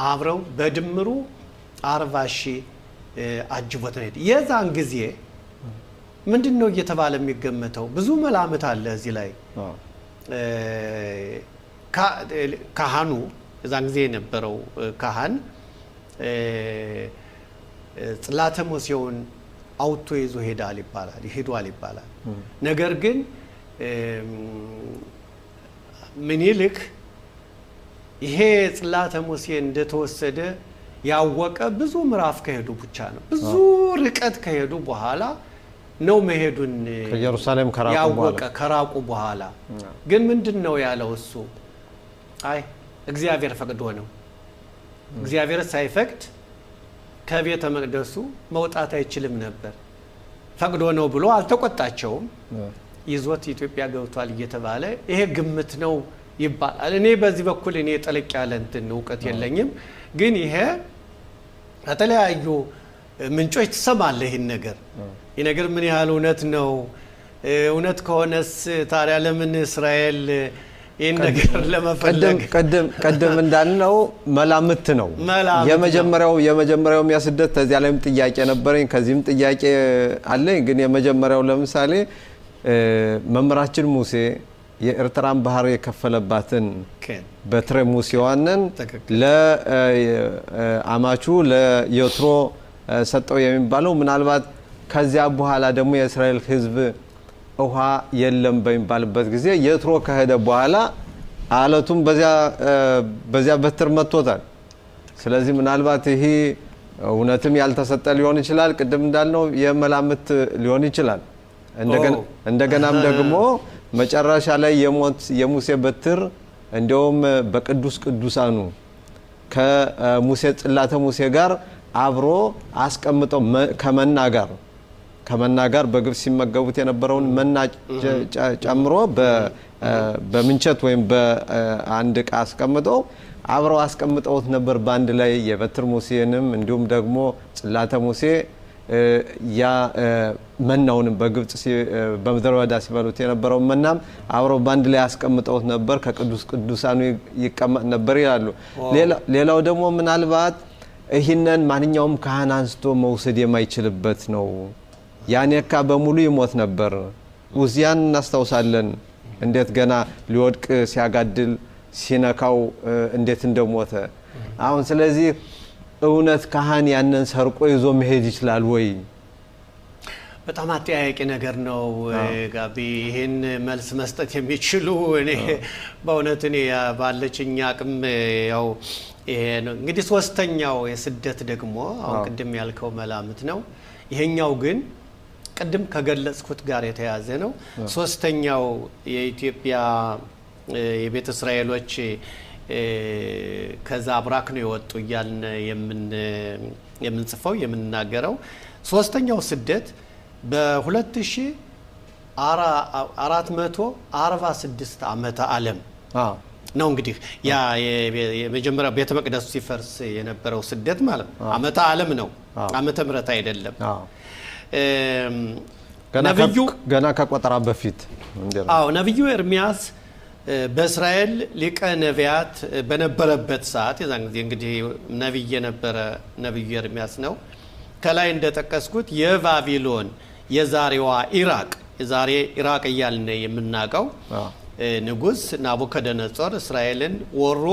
አብረው በድምሩ 40 ሺህ አጅቦት ነው። የዛን ጊዜ ምንድነው እየተባለ የሚገመተው? ብዙ መላምት አለ እዚህ ላይ። ካህኑ የዛን ጊዜ የነበረው ካህን ጽላተ ሙሴውን አውጥቶ ይዞ ሄዷል ይባላል። ነገር ግን ምኒልክ ይሄ ጽላተ ሙሴ እንደተወሰደ ያወቀ ብዙ ምዕራፍ ከሄዱ ብቻ ነው። ብዙ ርቀት ከሄዱ በኋላ ነው መሄዱን ከኢየሩሳሌም ያወቀ ከራቁ በኋላ። ግን ምንድነው ያለው እሱ? አይ እግዚአብሔር ፈቅዶ ነው። እግዚአብሔር ሳይፈቅድ ከቤተ መቅደሱ መውጣት አይችልም ነበር። ፈቅዶ ነው ብሎ አልተቆጣቸውም። ይዞት ኢትዮጵያ ገብቷል እየተባለ ይሄ ግምት ነው ይባላል። እኔ በዚህ በኩል እኔ ጠለቅ ያለ እንትን እውቀት የለኝም፣ ግን ይሄ ከተለያዩ ምንጮች ትሰማለህ። ይህን ነገር ይህ ነገር ምን ያህል እውነት ነው? እውነት ከሆነስ ታዲያ ለምን እስራኤል ይህን ነገር ለመፈለግ ቅድም እንዳልነው መላምት ነው። መላምት የመጀመሪያው የስደት ከዚያ ላይም ጥያቄ ነበረኝ፣ ከዚህም ጥያቄ አለኝ። ግን የመጀመሪያው ለምሳሌ መምህራችን ሙሴ የኤርትራን ባህር የከፈለባትን በትረ ሙሴዋንን ለአማቹ ለዮትሮ ሰጠው የሚባለው ምናልባት ከዚያ በኋላ ደግሞ የእስራኤል ሕዝብ ውሃ የለም በሚባልበት ጊዜ የትሮ ከሄደ በኋላ አለቱም በዚያ በትር መጥቶታል። ስለዚህ ምናልባት ይሄ እውነትም ያልተሰጠ ሊሆን ይችላል። ቅድም እንዳልነው የመላምት ሊሆን ይችላል። እንደገናም ደግሞ መጨረሻ ላይ የሞት የሙሴ በትር እንዲያውም በቅዱስ ቅዱሳኑ ከሙሴ ጽላተ ሙሴ ጋር አብሮ አስቀምጠው ከመና ጋር በግብፅ ሲመገቡት የነበረውን መና ጨምሮ በምንቸት ወይም በአንድ ዕቃ አስቀምጠው አብረው አስቀምጠውት ነበር በአንድ ላይ የበትር ሙሴንም እንዲሁም ደግሞ ጽላተ ሙሴ ያ መናውንም በግብፅ በምድረ በዳ ሲበሉት የነበረውን መናም አብረው በአንድ ላይ አስቀምጠውት ነበር። ከቅዱስ ቅዱሳኑ ይቀመጥ ነበር ይላሉ። ሌላው ደግሞ ምናልባት ይህንን ማንኛውም ካህን አንስቶ መውሰድ የማይችልበት ነው። ያኔካ በሙሉ ይሞት ነበር። ኡዝያን እናስታውሳለን፣ እንዴት ገና ሊወድቅ ሲያጋድል ሲነካው እንዴት እንደሞተ። አሁን ስለዚህ እውነት ካህን ያንን ሰርቆ ይዞ መሄድ ይችላል ወይ? በጣም አጠያያቂ ነገር ነው ጋቢ። ይህን መልስ መስጠት የሚችሉ እኔ በእውነት እኔ ባለችኝ አቅም ያው ይሄ ነው እንግዲህ። ሶስተኛው የስደት ደግሞ አሁን ቅድም ያልከው መላምት ነው። ይሄኛው ግን ቅድም ከገለጽኩት ጋር የተያዘ ነው። ሶስተኛው የኢትዮጵያ የቤተ እስራኤሎች ከዛ አብራክ ነው የወጡ እያልን የምንጽፈው የምንናገረው ሶስተኛው ስደት በ2446 ዓመተ ዓለም ነው። እንግዲህ ያ የመጀመሪያው ቤተ መቅደሱ ሲፈርስ የነበረው ስደት ማለት ነው። ዓመተ ዓለም ነው፣ ዓመተ ምሕረት አይደለም። ገና ከቆጠራ በፊት። አዎ፣ ነቢዩ ኤርሚያስ በእስራኤል ሊቀ ነቢያት በነበረበት ሰዓት የዛን ጊዜ እንግዲህ ነቢይ የነበረ ነቢዩ ኤርሚያስ ነው። ከላይ እንደጠቀስኩት የባቢሎን የዛሬዋ ኢራቅ፣ የዛሬ ኢራቅ እያልን የምናውቀው ንጉስ ናቡከደነጾር እስራኤልን ወሮ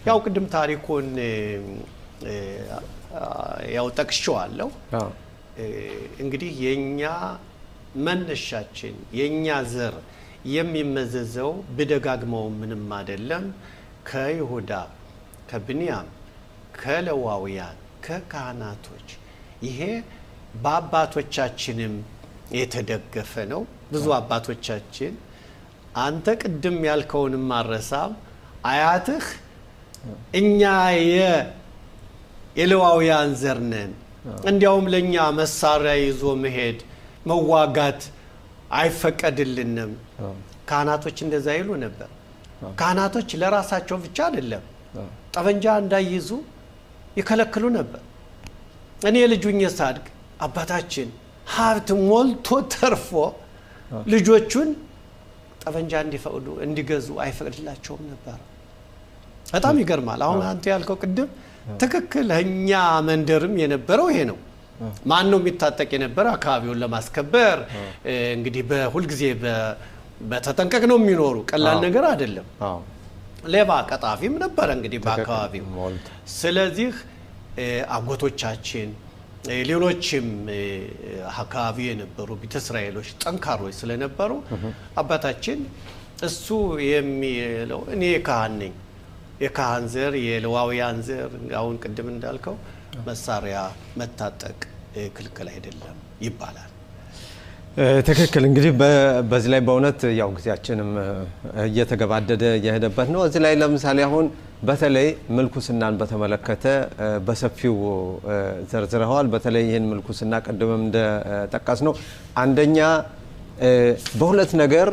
ያው ቅድም ታሪኩን ያው ጠቅሼዋለሁ። እንግዲህ የኛ መነሻችን የኛ ዘር የሚመዘዘው ብደጋግመው ምንም አይደለም ከይሁዳ፣ ከብንያም፣ ከለዋውያን፣ ከካህናቶች ይሄ በአባቶቻችንም የተደገፈ ነው። ብዙ አባቶቻችን አንተ ቅድም ያልከውንም አረሳም አያትህ እኛ የሌዋውያን ዘር ነን፣ እንዲያውም ለእኛ መሳሪያ ይዞ መሄድ መዋጋት አይፈቀድልንም። ካህናቶች እንደዛ ይሉ ነበር። ካህናቶች ለራሳቸው ብቻ አይደለም ጠመንጃ እንዳይይዙ ይከለክሉ ነበር። እኔ ልጁኝ ሳድግ አባታችን ሀብት ሞልቶ ተርፎ ልጆቹን ጠመንጃ እንዲፈቅዱ እንዲገዙ አይፈቅድላቸውም ነበር። በጣም ይገርማል። አሁን አንተ ያልከው ቅድም ትክክል። እኛ መንደርም የነበረው ይሄ ነው። ማን ነው የሚታጠቅ የነበረ? አካባቢውን ለማስከበር እንግዲህ በሁልጊዜ በተጠንቀቅ ነው የሚኖሩ። ቀላል ነገር አይደለም። ሌባ ቀጣፊም ነበረ እንግዲህ በአካባቢው። ስለዚህ አጎቶቻችን ሌሎችም አካባቢ የነበሩ ቤተ እስራኤሎች ጠንካሮች ስለነበሩ አባታችን እሱ የሚለው እኔ ካህን ነኝ፣ የካህን ዘር የሌዋውያን ዘር፣ አሁን ቅድም እንዳልከው መሳሪያ መታጠቅ ክልክል አይደለም ይባላል። ትክክል። እንግዲህ በዚህ ላይ በእውነት ያው ጊዜያችንም እየተገባደደ እየሄደበት ነው። እዚህ ላይ ለምሳሌ አሁን በተለይ ምልኩስናን በተመለከተ በሰፊው ዘርዝረዋል። በተለይ ይህን ምልኩስና ቅድምም እንደጠቀስ ነው አንደኛ በሁለት ነገር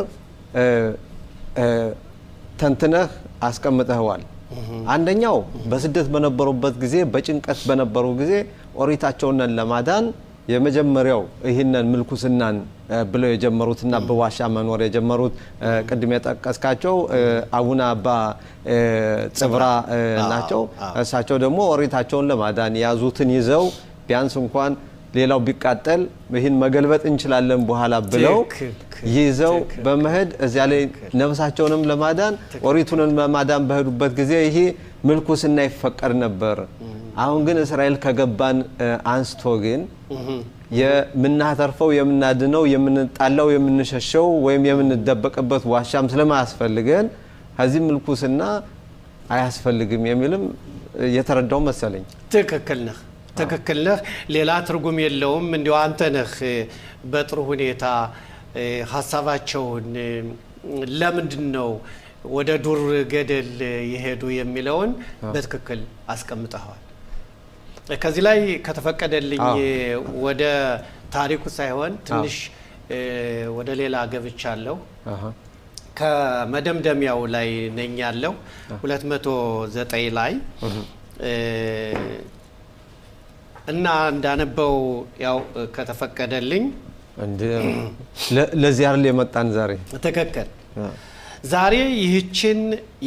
ተንትነህ አስቀምጠኸዋል። አንደኛው በስደት በነበሩበት ጊዜ፣ በጭንቀት በነበሩ ጊዜ ኦሪታቸውን ለማዳን የመጀመሪያው ይህንን ምልኩስናን ብለው የጀመሩትና በዋሻ መኖር የጀመሩት ቅድም የጠቀስካቸው አቡነ አባ ጽብራ ናቸው። እሳቸው ደግሞ ኦሪታቸውን ለማዳን የያዙትን ይዘው ቢያንስ እንኳን ሌላው ቢቃጠል ይህን መገልበጥ እንችላለን በኋላ ብለው ይዘው በመሄድ እዚያ ላይ ነፍሳቸውንም ለማዳን ኦሪቱንም ለማዳን በሄዱበት ጊዜ ይሄ ምልኩስና ይፈቀድ ነበር። አሁን ግን እስራኤል ከገባን አንስቶ ግን የምናተርፈው፣ የምናድነው፣ የምንጣላው፣ የምንሸሸው ወይም የምንደበቅበት ዋሻም ስለማያስፈልገን ከዚህ ምልኩስና አያስፈልግም የሚልም የተረዳው መሰለኝ። ትክክል ነህ፣ ትክክል ነህ። ሌላ ትርጉም የለውም። እንዲሁ አንተ ነህ በጥሩ ሁኔታ ሀሳባቸውን ለምንድን ነው ወደ ዱር ገደል የሄዱ የሚለውን በትክክል አስቀምጠዋል። ከዚህ ላይ ከተፈቀደልኝ ወደ ታሪኩ ሳይሆን ትንሽ ወደ ሌላ ገብቻለሁ። ከመደምደሚያው ላይ ነኝ ያለው 209 ላይ እና እንዳነበው ያው ከተፈቀደልኝ። ለዚህ አይደል የመጣን ዛሬ? ትክክል። ዛሬ ይህችን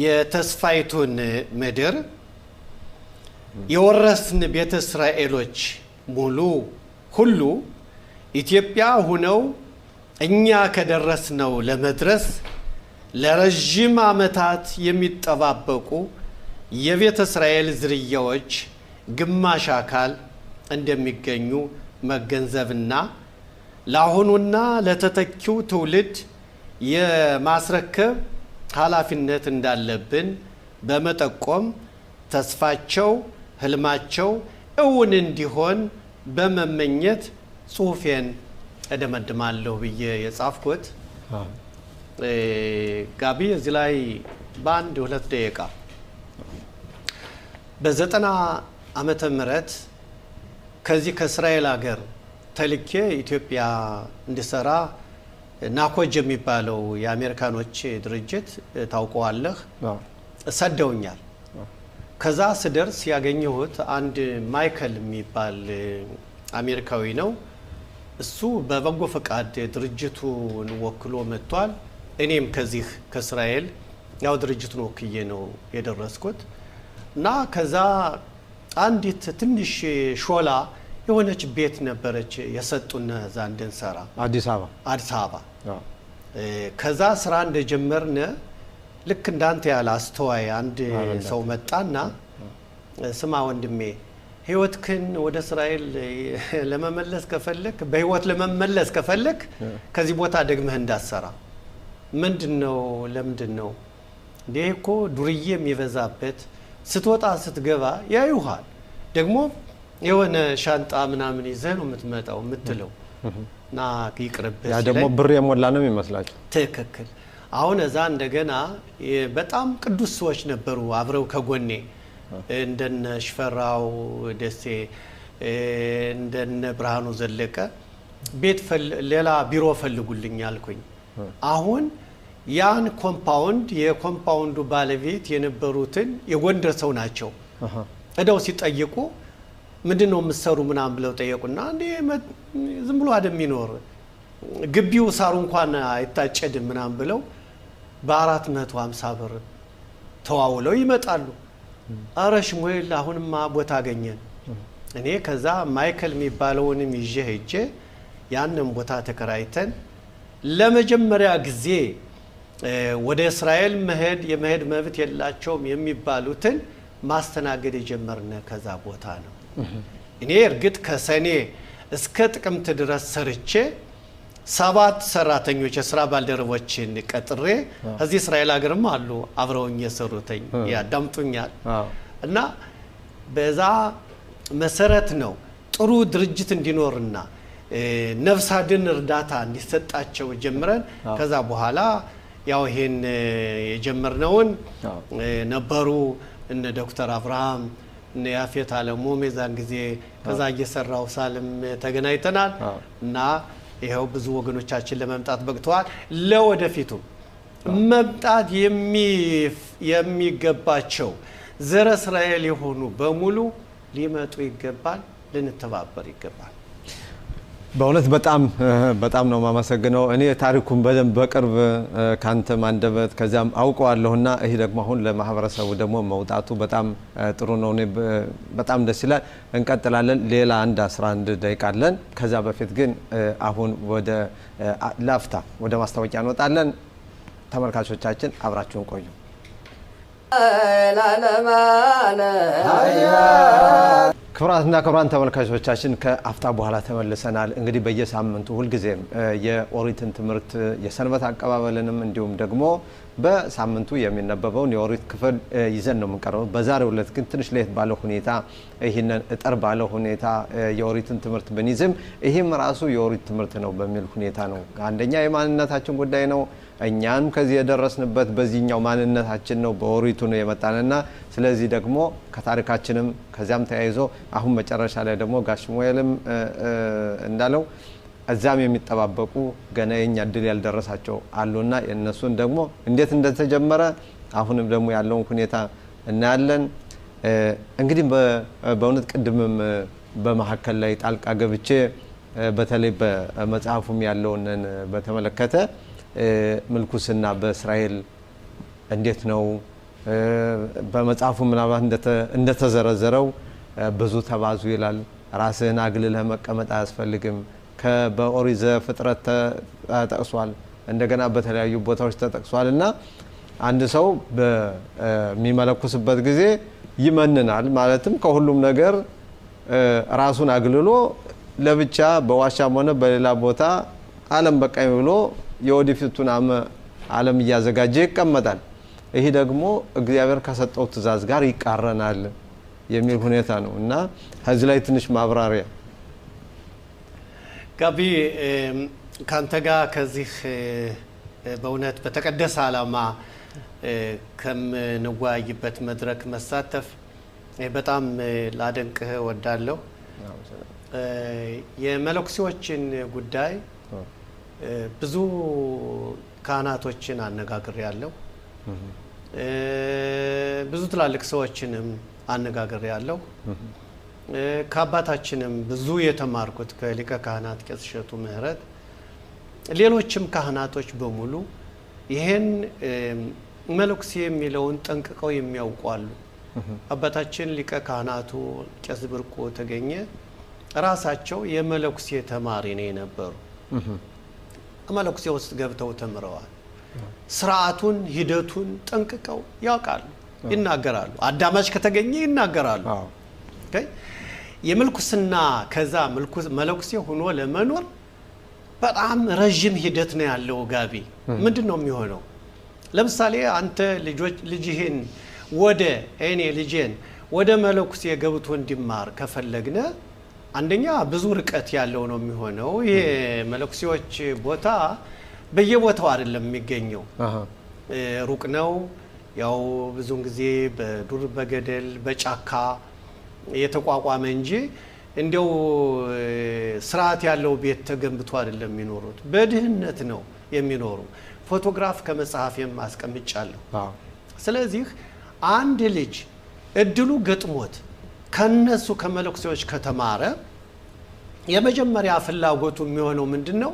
የተስፋይቱን ምድር የወረስን ቤተ እስራኤሎች ሙሉ ሁሉ ኢትዮጵያ ሁነው እኛ ከደረስነው ለመድረስ ለረዥም ዓመታት የሚጠባበቁ የቤተ እስራኤል ዝርያዎች ግማሽ አካል እንደሚገኙ መገንዘብና ለአሁኑና ለተተኪው ትውልድ የማስረከብ ኃላፊነት እንዳለብን በመጠቆም ተስፋቸው፣ ህልማቸው እውን እንዲሆን በመመኘት ጽሁፌን እደመድማለሁ ብዬ የጻፍኩት። ጋቢ፣ እዚህ ላይ በአንድ ሁለት ደቂቃ በ90 ዓመተ ምህረት ከዚህ ከእስራኤል ሀገር ተልኬ ኢትዮጵያ እንድሰራ ናኮጅ የሚባለው የአሜሪካኖች ድርጅት ታውቀዋለህ፣ ሰደውኛል። ከዛ ስደርስ ያገኘሁት አንድ ማይከል የሚባል አሜሪካዊ ነው። እሱ በበጎ ፈቃድ ድርጅቱን ወክሎ መጥቷል። እኔም ከዚህ ከእስራኤል ያው ድርጅቱን ወክዬ ነው የደረስኩት እና ከዛ አንዲት ትንሽ ሾላ የሆነች ቤት ነበረች የሰጡን እዛ እንድንሰራ። አዲስ አበባ። አዲስ አበባ። ከዛ ስራ እንደጀመርን ልክ እንዳንተ ያለ አስተዋይ አንድ ሰው መጣና ስማ ወንድሜ፣ ህይወትክን ወደ እስራኤል ለመመለስ ከፈለክ፣ በህይወት ለመመለስ ከፈለክ ከዚህ ቦታ ደግመህ እንዳትሰራ። ምንድን ነው? ለምንድን ነው እንዲህ? እኮ ዱርዬ የሚበዛበት፣ ስትወጣ ስትገባ ያዩሃል። ደግሞ የሆነ ሻንጣ ምናምን ይዘህ ነው የምትመጣው የምትለው እና ይቅርብህ ያ ደግሞ ሲለኝ ብር የሞላ ነው የሚመስላቸው። ትክክል። አሁን እዛ እንደገና በጣም ቅዱስ ሰዎች ነበሩ አብረው ከጎኔ፣ እንደነ ሽፈራው ደሴ፣ እንደነ ብርሃኑ ዘለቀ። ቤት ሌላ ቢሮ ፈልጉልኝ አልኩኝ። አሁን ያን compound የ compound ኡ ባለቤት የነበሩትን የጎንደር ሰው ናቸው። እደው ሲጠይቁ ምንድን ነው የምትሰሩ ምናምን ብለው ጠየቁና እንዴ ዝም ብሎ አይደል የሚኖር ግቢው፣ ሳሩ እንኳን አይታጨድም ምናምን ብለው በ450 ብር ተዋውለው ይመጣሉ። አረ ሽሙኤል፣ አሁንማ ቦታ አገኘን። እኔ ከዛ ማይከል የሚባለውንም ይዤ ሄጄ ያንን ቦታ ተከራይተን ለመጀመሪያ ጊዜ ወደ እስራኤል መሄድ የመሄድ መብት የላቸውም የሚባሉትን ማስተናገድ የጀመርነ ከዛ ቦታ ነው። እኔ እርግጥ ከሰኔ እስከ ጥቅምት ድረስ ሰርቼ 7 ሰራተኞች የስራ ባልደረቦችን ቀጥሬ እዚህ እስራኤል ሀገርም አሉ አብረውኝ የሰሩተኝ ያዳምጡኛል። እና በዛ መሰረት ነው ጥሩ ድርጅት እንዲኖርና ነፍስ አድን እርዳታ እንዲሰጣቸው ጀምረን ከዛ በኋላ ያው ይሄን የጀመርነውን ነበሩ። እነ ዶክተር አብርሃም እነ ያፌት አለሙም የዛን ጊዜ ከዛ እየሰራው ሳልም ተገናኝተናል እና ይኸው ብዙ ወገኖቻችን ለመምጣት በቅተዋል። ለወደፊቱ መምጣት የሚገባቸው ዘረ እስራኤል የሆኑ በሙሉ ሊመጡ ይገባል፣ ልንተባበር ይገባል። በእውነት በጣም በጣም ነው የማመሰግነው። እኔ ታሪኩን በደንብ በቅርብ ካንተ አንደበት ከዚያም አውቀዋለሁና ይህ ደግሞ አሁን ለማህበረሰቡ ደግሞ መውጣቱ በጣም ጥሩ ነው። እኔ በጣም ደስ ይላል። እንቀጥላለን። ሌላ አንድ 11 ደቂቃ አለን። ከዛ በፊት ግን አሁን ወደ ላፍታ ወደ ማስታወቂያ እንወጣለን። ተመልካቾቻችን አብራችሁን ቆዩ። ክቡራትና ክቡራን ተመልካቾቻችን ከአፍታ በኋላ ተመልሰናል። እንግዲህ በየሳምንቱ ሁልጊዜም የኦሪትን ትምህርት የሰንበት አቀባበልንም እንዲሁም ደግሞ በሳምንቱ የሚነበበውን የኦሪት ክፍል ይዘን ነው የምንቀርበው። በዛሬው ዕለት ግን ትንሽ ለየት ባለ ሁኔታ ይህንን እጠር ባለ ሁኔታ የኦሪትን ትምህርት ብንይዝም ይህም ራሱ የኦሪት ትምህርት ነው በሚል ሁኔታ ነው። አንደኛ የማንነታችን ጉዳይ ነው። እኛም ከዚህ የደረስንበት በዚህኛው ማንነታችን ነው፣ በኦሪቱ ነው የመጣንና ስለዚህ ደግሞ ከታሪካችንም ከዚያም ተያይዞ አሁን መጨረሻ ላይ ደግሞ ጋሽ ሙኤልም እንዳለው እዛም የሚጠባበቁ ገና የኛ እድል ያልደረሳቸው አሉና የእነሱን ደግሞ እንዴት እንደተጀመረ አሁንም ደግሞ ያለውን ሁኔታ እናያለን። እንግዲህ በእውነት ቅድምም በመሀከል ላይ ጣልቃ ገብቼ በተለይ በመጽሐፉም ያለውን በተመለከተ ምልኩስና በእስራኤል እንዴት ነው በመጽሐፉ ምናልባት እንደተዘረዘረው ብዙ ተባዙ ይላል። ራስህን አግልለህ መቀመጥ አያስፈልግም። በኦሪት ዘፍጥረት ተጠቅሷል፣ እንደገና በተለያዩ ቦታዎች ተጠቅሷል። እና አንድ ሰው በሚመለኩስበት ጊዜ ይመንናል፣ ማለትም ከሁሉም ነገር ራሱን አግልሎ ለብቻ በዋሻም ሆነ በሌላ ቦታ ዓለም በቃኝ ብሎ የወደፊቱን ዓለም እያዘጋጀ ይቀመጣል። ይህ ደግሞ እግዚአብሔር ከሰጠው ትእዛዝ ጋር ይቃረናል የሚል ሁኔታ ነው እና ከዚህ ላይ ትንሽ ማብራሪያ ጋቢ፣ ካንተ ጋር ከዚህ በእውነት በተቀደሰ ዓላማ ከምንወያይበት መድረክ መሳተፍ በጣም ላደንቅህ እወዳለሁ። የመነኩሴዎችን ጉዳይ ብዙ ካህናቶችን አነጋግሬያለሁ። ብዙ ትላልቅ ሰዎችንም አነጋግሬያለሁ። ከአባታችንም ብዙ የተማርኩት ከሊቀ ካህናት ቄስ እሸቱ ምህረት፣ ሌሎችም ካህናቶች በሙሉ ይህን መነኩሴ የሚለውን ጠንቅቀው የሚያውቁ አሉ። አባታችን ሊቀ ካህናቱ ቄስ ብርቁ ተገኘ ራሳቸው የመነኩሴ ተማሪ ነው የነበሩ። መነኩሴ ውስጥ ገብተው ተምረዋል። ስርዓቱን ሂደቱን ጠንቅቀው ያውቃሉ፣ ይናገራሉ። አዳማጭ ከተገኘ ይናገራሉ። የምልኩስና ከዛ መነኩሴ ሆኖ ለመኖር በጣም ረዥም ሂደት ነው ያለው። ጋቢ ምንድን ነው የሚሆነው? ለምሳሌ አንተ ልጅህን ወደ እኔ ልጄን ወደ መነኩሴ ገብቶ እንዲማር ከፈለግነ አንደኛ ብዙ ርቀት ያለው ነው የሚሆነው። ይሄ መነኩሴዎች ቦታ በየቦታው አይደለም የሚገኘው፣ ሩቅ ነው። ያው ብዙውን ጊዜ በዱር በገደል በጫካ የተቋቋመ እንጂ እንዲያው ስርዓት ያለው ቤት ተገንብቶ አይደለም የሚኖሩት። በድህነት ነው የሚኖሩ። ፎቶግራፍ ከመጽሐፌም አስቀምጫለሁ። ስለዚህ አንድ ልጅ እድሉ ገጥሞት ከነሱ ከመነኩሴዎች ከተማረ የመጀመሪያ ፍላጎቱ የሚሆነው ምንድን ነው?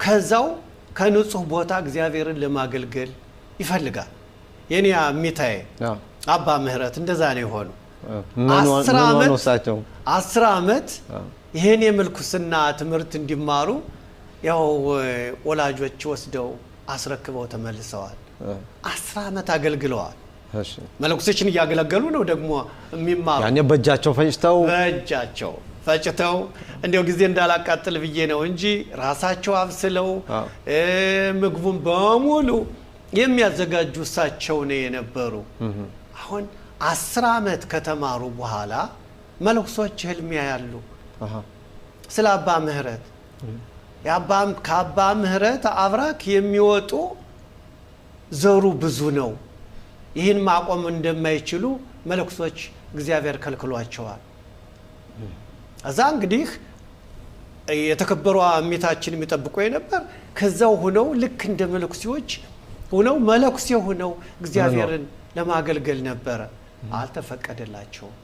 ከዛው ከንጹህ ቦታ እግዚአብሔርን ለማገልገል ይፈልጋል። የኔ ሚታዬ አባ ምህረት እንደዛ ነው የሆኑ። 10 ዓመት ይህን የምልኩስና ትምህርት እንዲማሩ ያው ወላጆች ወስደው አስረክበው ተመልሰዋል። 10 ዓመት አገልግለዋል። መነኩሴዎችን እያገለገሉ ነው ደግሞ የሚማሩ። ያኔ በእጃቸው ፈጭተው በእጃቸው ፈጭተው እንዲያው ጊዜ እንዳላቃጥል ብዬ ነው እንጂ ራሳቸው አብስለው ምግቡን በሙሉ የሚያዘጋጁ እሳቸው ነው የነበሩ። አሁን 10 ዓመት ከተማሩ በኋላ መነኩሴዎች ህልም ያያሉ ስለ አባ ምህረት። ከአባ ምህረት አብራክ የሚወጡ ዘሩ ብዙ ነው ይህን ማቆም እንደማይችሉ መለኩሶች እግዚአብሔር ከልክሏቸዋል። እዛ እንግዲህ የተከበሩ እሜታችን የሚጠብቁ የነበር ከዛው ሆነው ልክ እንደ መለኩሴዎች ሆነው መለኩሴ ሆነው እግዚአብሔርን ለማገልገል ነበረ። አልተፈቀደላቸውም።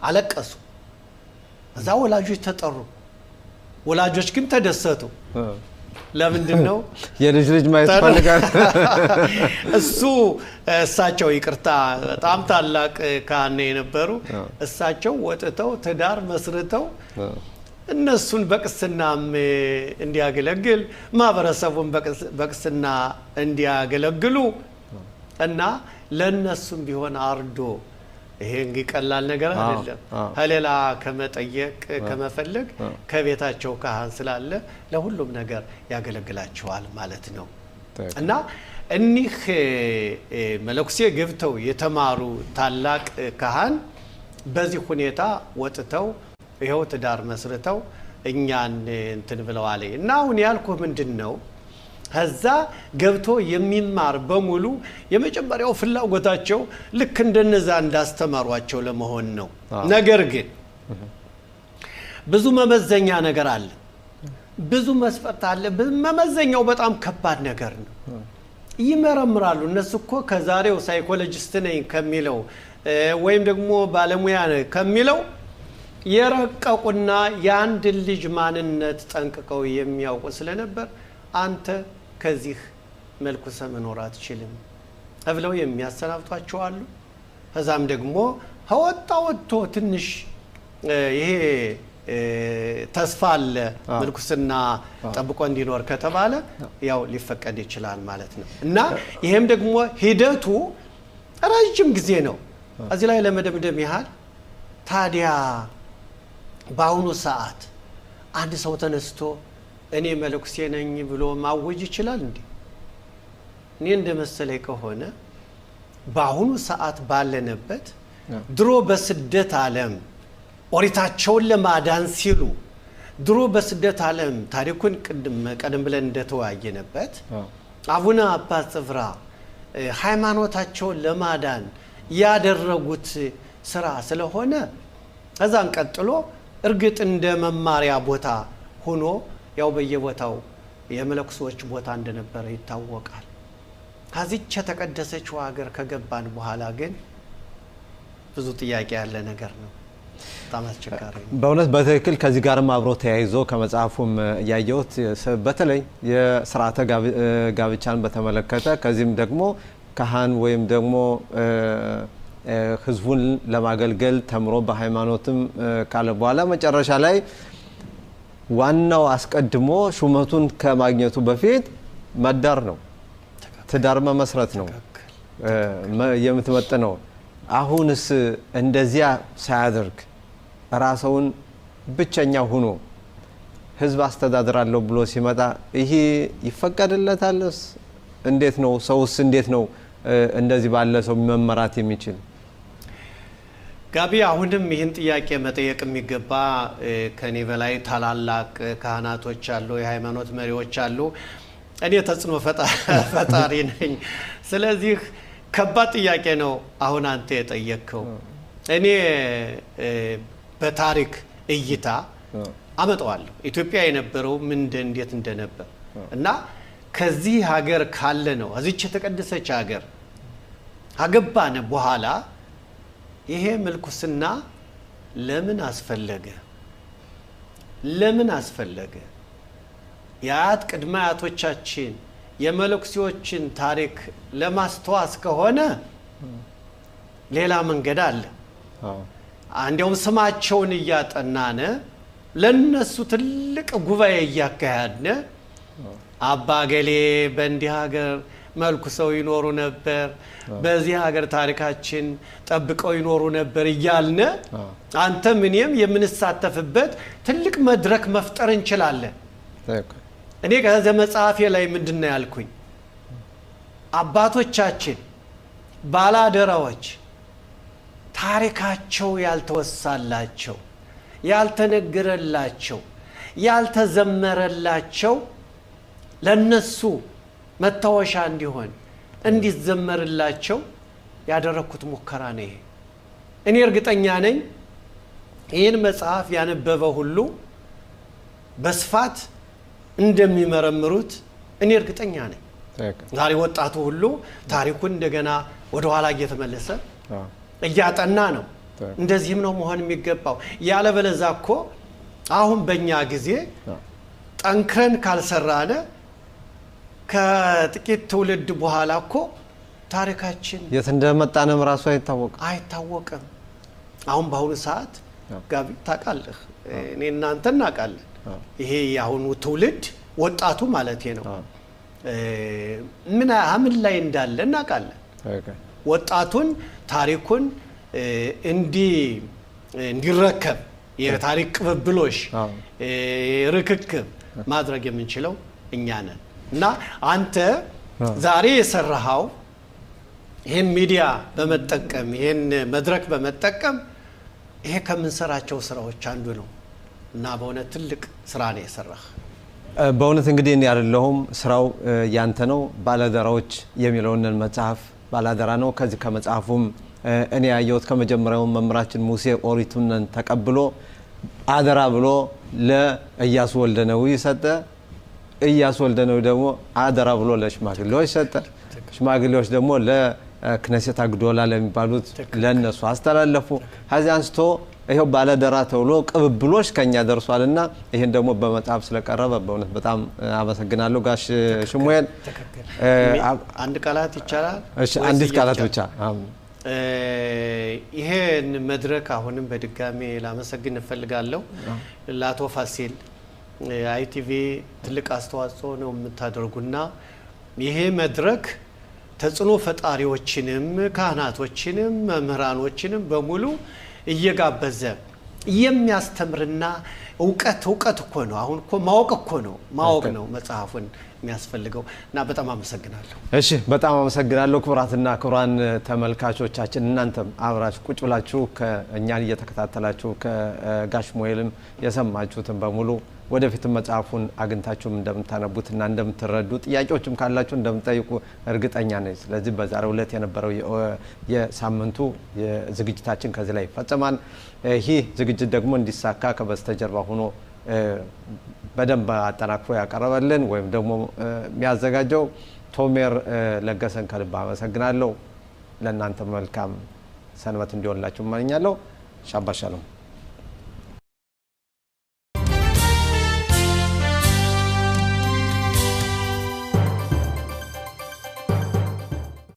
አለቀሱ። እዛ ወላጆች ተጠሩ። ወላጆች ግን ተደሰቱ። ለምንድን ነው? የልጅ ልጅ ማየት ፈልጋል። እሱ እሳቸው ይቅርታ፣ በጣም ታላቅ ካህን የነበሩ እሳቸው ወጥተው ትዳር መስርተው እነሱን በቅስናም እንዲያገለግል ማህበረሰቡን በቅስና እንዲያገለግሉ እና ለእነሱም ቢሆን አርዶ ይሄ እንግዲህ ቀላል ነገር አይደለም። ከሌላ ከመጠየቅ ከመፈለግ ከቤታቸው ካህን ስላለ ለሁሉም ነገር ያገለግላቸዋል ማለት ነው። እና እኒህ መለኩሴ ገብተው የተማሩ ታላቅ ካህን በዚህ ሁኔታ ወጥተው ይኸው ትዳር መስርተው እኛን እንትን ብለዋል። እና አሁን ያልኩህ ምንድን ነው፣ ከዛ ገብቶ የሚማር በሙሉ የመጀመሪያው ፍላጎታቸው ልክ እንደነዛ እንዳስተማሯቸው ለመሆን ነው። ነገር ግን ብዙ መመዘኛ ነገር አለ፣ ብዙ መስፈርት አለ። መመዘኛው በጣም ከባድ ነገር ነው። ይመረምራሉ። እነሱ እኮ ከዛሬው ሳይኮሎጂስት ነኝ ከሚለው ወይም ደግሞ ባለሙያ ከሚለው የረቀቁና የአንድ ልጅ ማንነት ጠንቅቀው የሚያውቁ ስለነበር አንተ ከዚህ መልኩሰ መኖር አትችልም ተብለው የሚያሰናብቷቸው አሉ። ከዛም ደግሞ ከወጣ ወጥቶ ትንሽ ይሄ ተስፋ አለ ምንኩስና ጠብቆ እንዲኖር ከተባለ ያው ሊፈቀድ ይችላል ማለት ነው። እና ይሄም ደግሞ ሂደቱ ረጅም ጊዜ ነው። እዚህ ላይ ለመደምደም ያህል ታዲያ በአሁኑ ሰዓት አንድ ሰው ተነስቶ እኔ መለኩሴ ነኝ ብሎ ማወጅ ይችላል እንዴ? እኔ እንደመሰለኝ ከሆነ በአሁኑ ሰዓት ባለንበት ድሮ በስደት ዓለም ኦሪታቸውን ለማዳን ሲሉ ድሮ በስደት ዓለም ታሪኩን ቀደም ብለን እንደተወያየንበት አቡነ አባ ጽብራ ሃይማኖታቸውን ለማዳን ያደረጉት ስራ ስለሆነ ከዛን ቀጥሎ እርግጥ እንደ መማሪያ ቦታ ሆኖ ያው በየቦታው የመለኩሶች ቦታ እንደነበረ ይታወቃል። ከዚች የተቀደሰችው ሀገር ከገባን በኋላ ግን ብዙ ጥያቄ ያለ ነገር ነው። በጣም አስቸጋሪ ነው። በእውነት በትክክል ከዚህ ጋርም አብሮ ተያይዞ ከመጽሐፉም ያየሁት በተለይ የስርዓተ ጋብቻን በተመለከተ ከዚህም ደግሞ ካህን ወይም ደግሞ ህዝቡን ለማገልገል ተምሮ በሃይማኖትም ካለ በኋላ መጨረሻ ላይ ዋናው አስቀድሞ ሹመቱን ከማግኘቱ በፊት መዳር ነው፣ ትዳር መመስረት ነው የምትመጥነው። አሁንስ እንደዚያ ሳያደርግ ራሰውን ብቸኛ ሆኖ ህዝብ አስተዳድራለሁ ብሎ ሲመጣ ይሄ ይፈቀድለታልስ? እንዴት ነው? ሰውስ እንዴት ነው እንደዚህ ባለ ሰው መመራት የሚችል? ጋቢ፣ አሁንም ይህን ጥያቄ መጠየቅ የሚገባ ከኔ በላይ ታላላቅ ካህናቶች አሉ፣ የሃይማኖት መሪዎች አሉ። እኔ ተጽዕኖ ፈጣሪ ነኝ። ስለዚህ ከባድ ጥያቄ ነው አሁን አንተ የጠየቅከው። እኔ በታሪክ እይታ አመጣዋለሁ ኢትዮጵያ የነበረው ምን እንዴት እንደነበር እና ከዚህ ሀገር ካለ ነው እዚች የተቀደሰች ሀገር አገባን በኋላ ይሄ ምልኩስና ለምን አስፈለገ? ለምን አስፈለገ? የአያት ቅድመ አያቶቻችን የመለኩሴዎችን ታሪክ ለማስተዋስ ከሆነ ሌላ መንገድ አለ። እንዲያውም ስማቸውን እያጠናነ ለነሱ ትልቅ ጉባኤ እያካሄድነ አባ ገሌ በእንዲህ ሀገር መልኩ ሰው ይኖሩ ነበር፣ በዚህ ሀገር ታሪካችን ጠብቀው ይኖሩ ነበር እያልነ አንተም እኔም የምንሳተፍበት ትልቅ መድረክ መፍጠር እንችላለን። እኔ ከዚያ መጽሐፌ ላይ ምንድን ነው ያልኩኝ? አባቶቻችን ባላደራዎች ታሪካቸው ያልተወሳላቸው፣ ያልተነገረላቸው፣ ያልተዘመረላቸው ለነሱ መታወሻ እንዲሆን እንዲዘመርላቸው ያደረኩት ሙከራ ነው ይሄ። እኔ እርግጠኛ ነኝ ይህን መጽሐፍ ያነበበ ሁሉ በስፋት እንደሚመረምሩት እኔ እርግጠኛ ነኝ። ዛሬ ወጣቱ ሁሉ ታሪኩን እንደገና ወደኋላ እየተመለሰ እያጠና ነው። እንደዚህም ነው መሆን የሚገባው። ያለበለዛ እኮ አሁን በእኛ ጊዜ ጠንክረን ካልሰራነ ከጥቂት ትውልድ በኋላ እኮ ታሪካችን የት እንደመጣንም ራሱ አይታወቅም አይታወቅም። አሁን በአሁኑ ሰዓት ጋቢ ታውቃለህ፣ እኔ እናንተ እናውቃለን። ይሄ የአሁኑ ትውልድ ወጣቱ ማለት ነው ምን ምን ላይ እንዳለ እናውቃለን። ወጣቱን ታሪኩን እንዲረከብ የታሪክ ቅብብሎሽ ርክክብ ማድረግ የምንችለው እኛ ነን እና አንተ ዛሬ የሰራኸው ይህን ሚዲያ በመጠቀም ይህን መድረክ በመጠቀም ይሄ ከምንሰራቸው ስራዎች አንዱ ነው እና በእውነት ትልቅ ስራ ነው የሰራህ። በእውነት እንግዲህ እኔ አይደለሁም፣ ስራው ያንተ ነው። ባለአደራዎች የሚለውን መጽሐፍ ባለአደራ ነው። ከዚህ ከመጽሐፉም እኔ ያየሁት ከመጀመሪያው መምህራችን ሙሴ ኦሪቱን ተቀብሎ አደራ ብሎ ለኢያሱ ወልደነዊ ሰጠ። ኢያሱ ወልደነዊ ደግሞ አደራ ብሎ ለሽማግሌዎች ሰጠ። ሽማግሌዎች ደግሞ ለክነሴት አግዶላ ለሚባሉት ለነሱ አስተላለፉ። ከዚህ አንስቶ ይኸው ባለአደራ ተብሎ ቅብብሎች ከኛ ደርሷልና ይህን ደግሞ በመጽሐፍ ስለቀረበ በእውነት በጣም አመሰግናለሁ ጋሽ ሽሙኤል። አንድ ቃላት ይቻላል? እሺ፣ አንዲት ቃላት ብቻ። ይሄን መድረክ አሁንም በድጋሜ ላመሰግን እፈልጋለሁ። ለአቶ ፋሲል አይቲቪ ትልቅ አስተዋጽኦ ነው የምታደርጉና ይሄ መድረክ ተጽዕኖ ፈጣሪዎችንም ካህናቶችንም መምህራኖችንም በሙሉ እየጋበዘ የሚያስተምርና እውቀት እውቀት እኮ ነው። አሁን እኮ ማወቅ እኮ ነው ማወቅ ነው መጽሐፉን የሚያስፈልገው እና በጣም አመሰግናለሁ። እሺ፣ በጣም አመሰግናለሁ። ክቡራትና ክቡራን ተመልካቾቻችን እናንተም አብራችሁ ቁጭ ብላችሁ ከእኛን እየተከታተላችሁ ከጋሽ ሞኤልም የሰማችሁትን በሙሉ ወደፊትም መጽሐፉን አግኝታችሁም እንደምታነቡትና እንደምትረዱ ጥያቄዎችም ካላችሁ እንደምትጠይቁ እርግጠኛ ነኝ። ስለዚህ በዛሬው ዕለት የነበረው የሳምንቱ ዝግጅታችን ከዚህ ላይ ይፈጸማል። ይህ ዝግጅት ደግሞ እንዲሳካ ከበስተጀርባ ሆኖ በደንብ አጠናክሮ ያቀረበልን ወይም ደግሞ የሚያዘጋጀው ቶሜር ለገሰን ከልብ አመሰግናለሁ። ለእናንተ መልካም ሰንበት እንዲሆንላችሁ እመኛለሁ። ሻባት ሻሎም።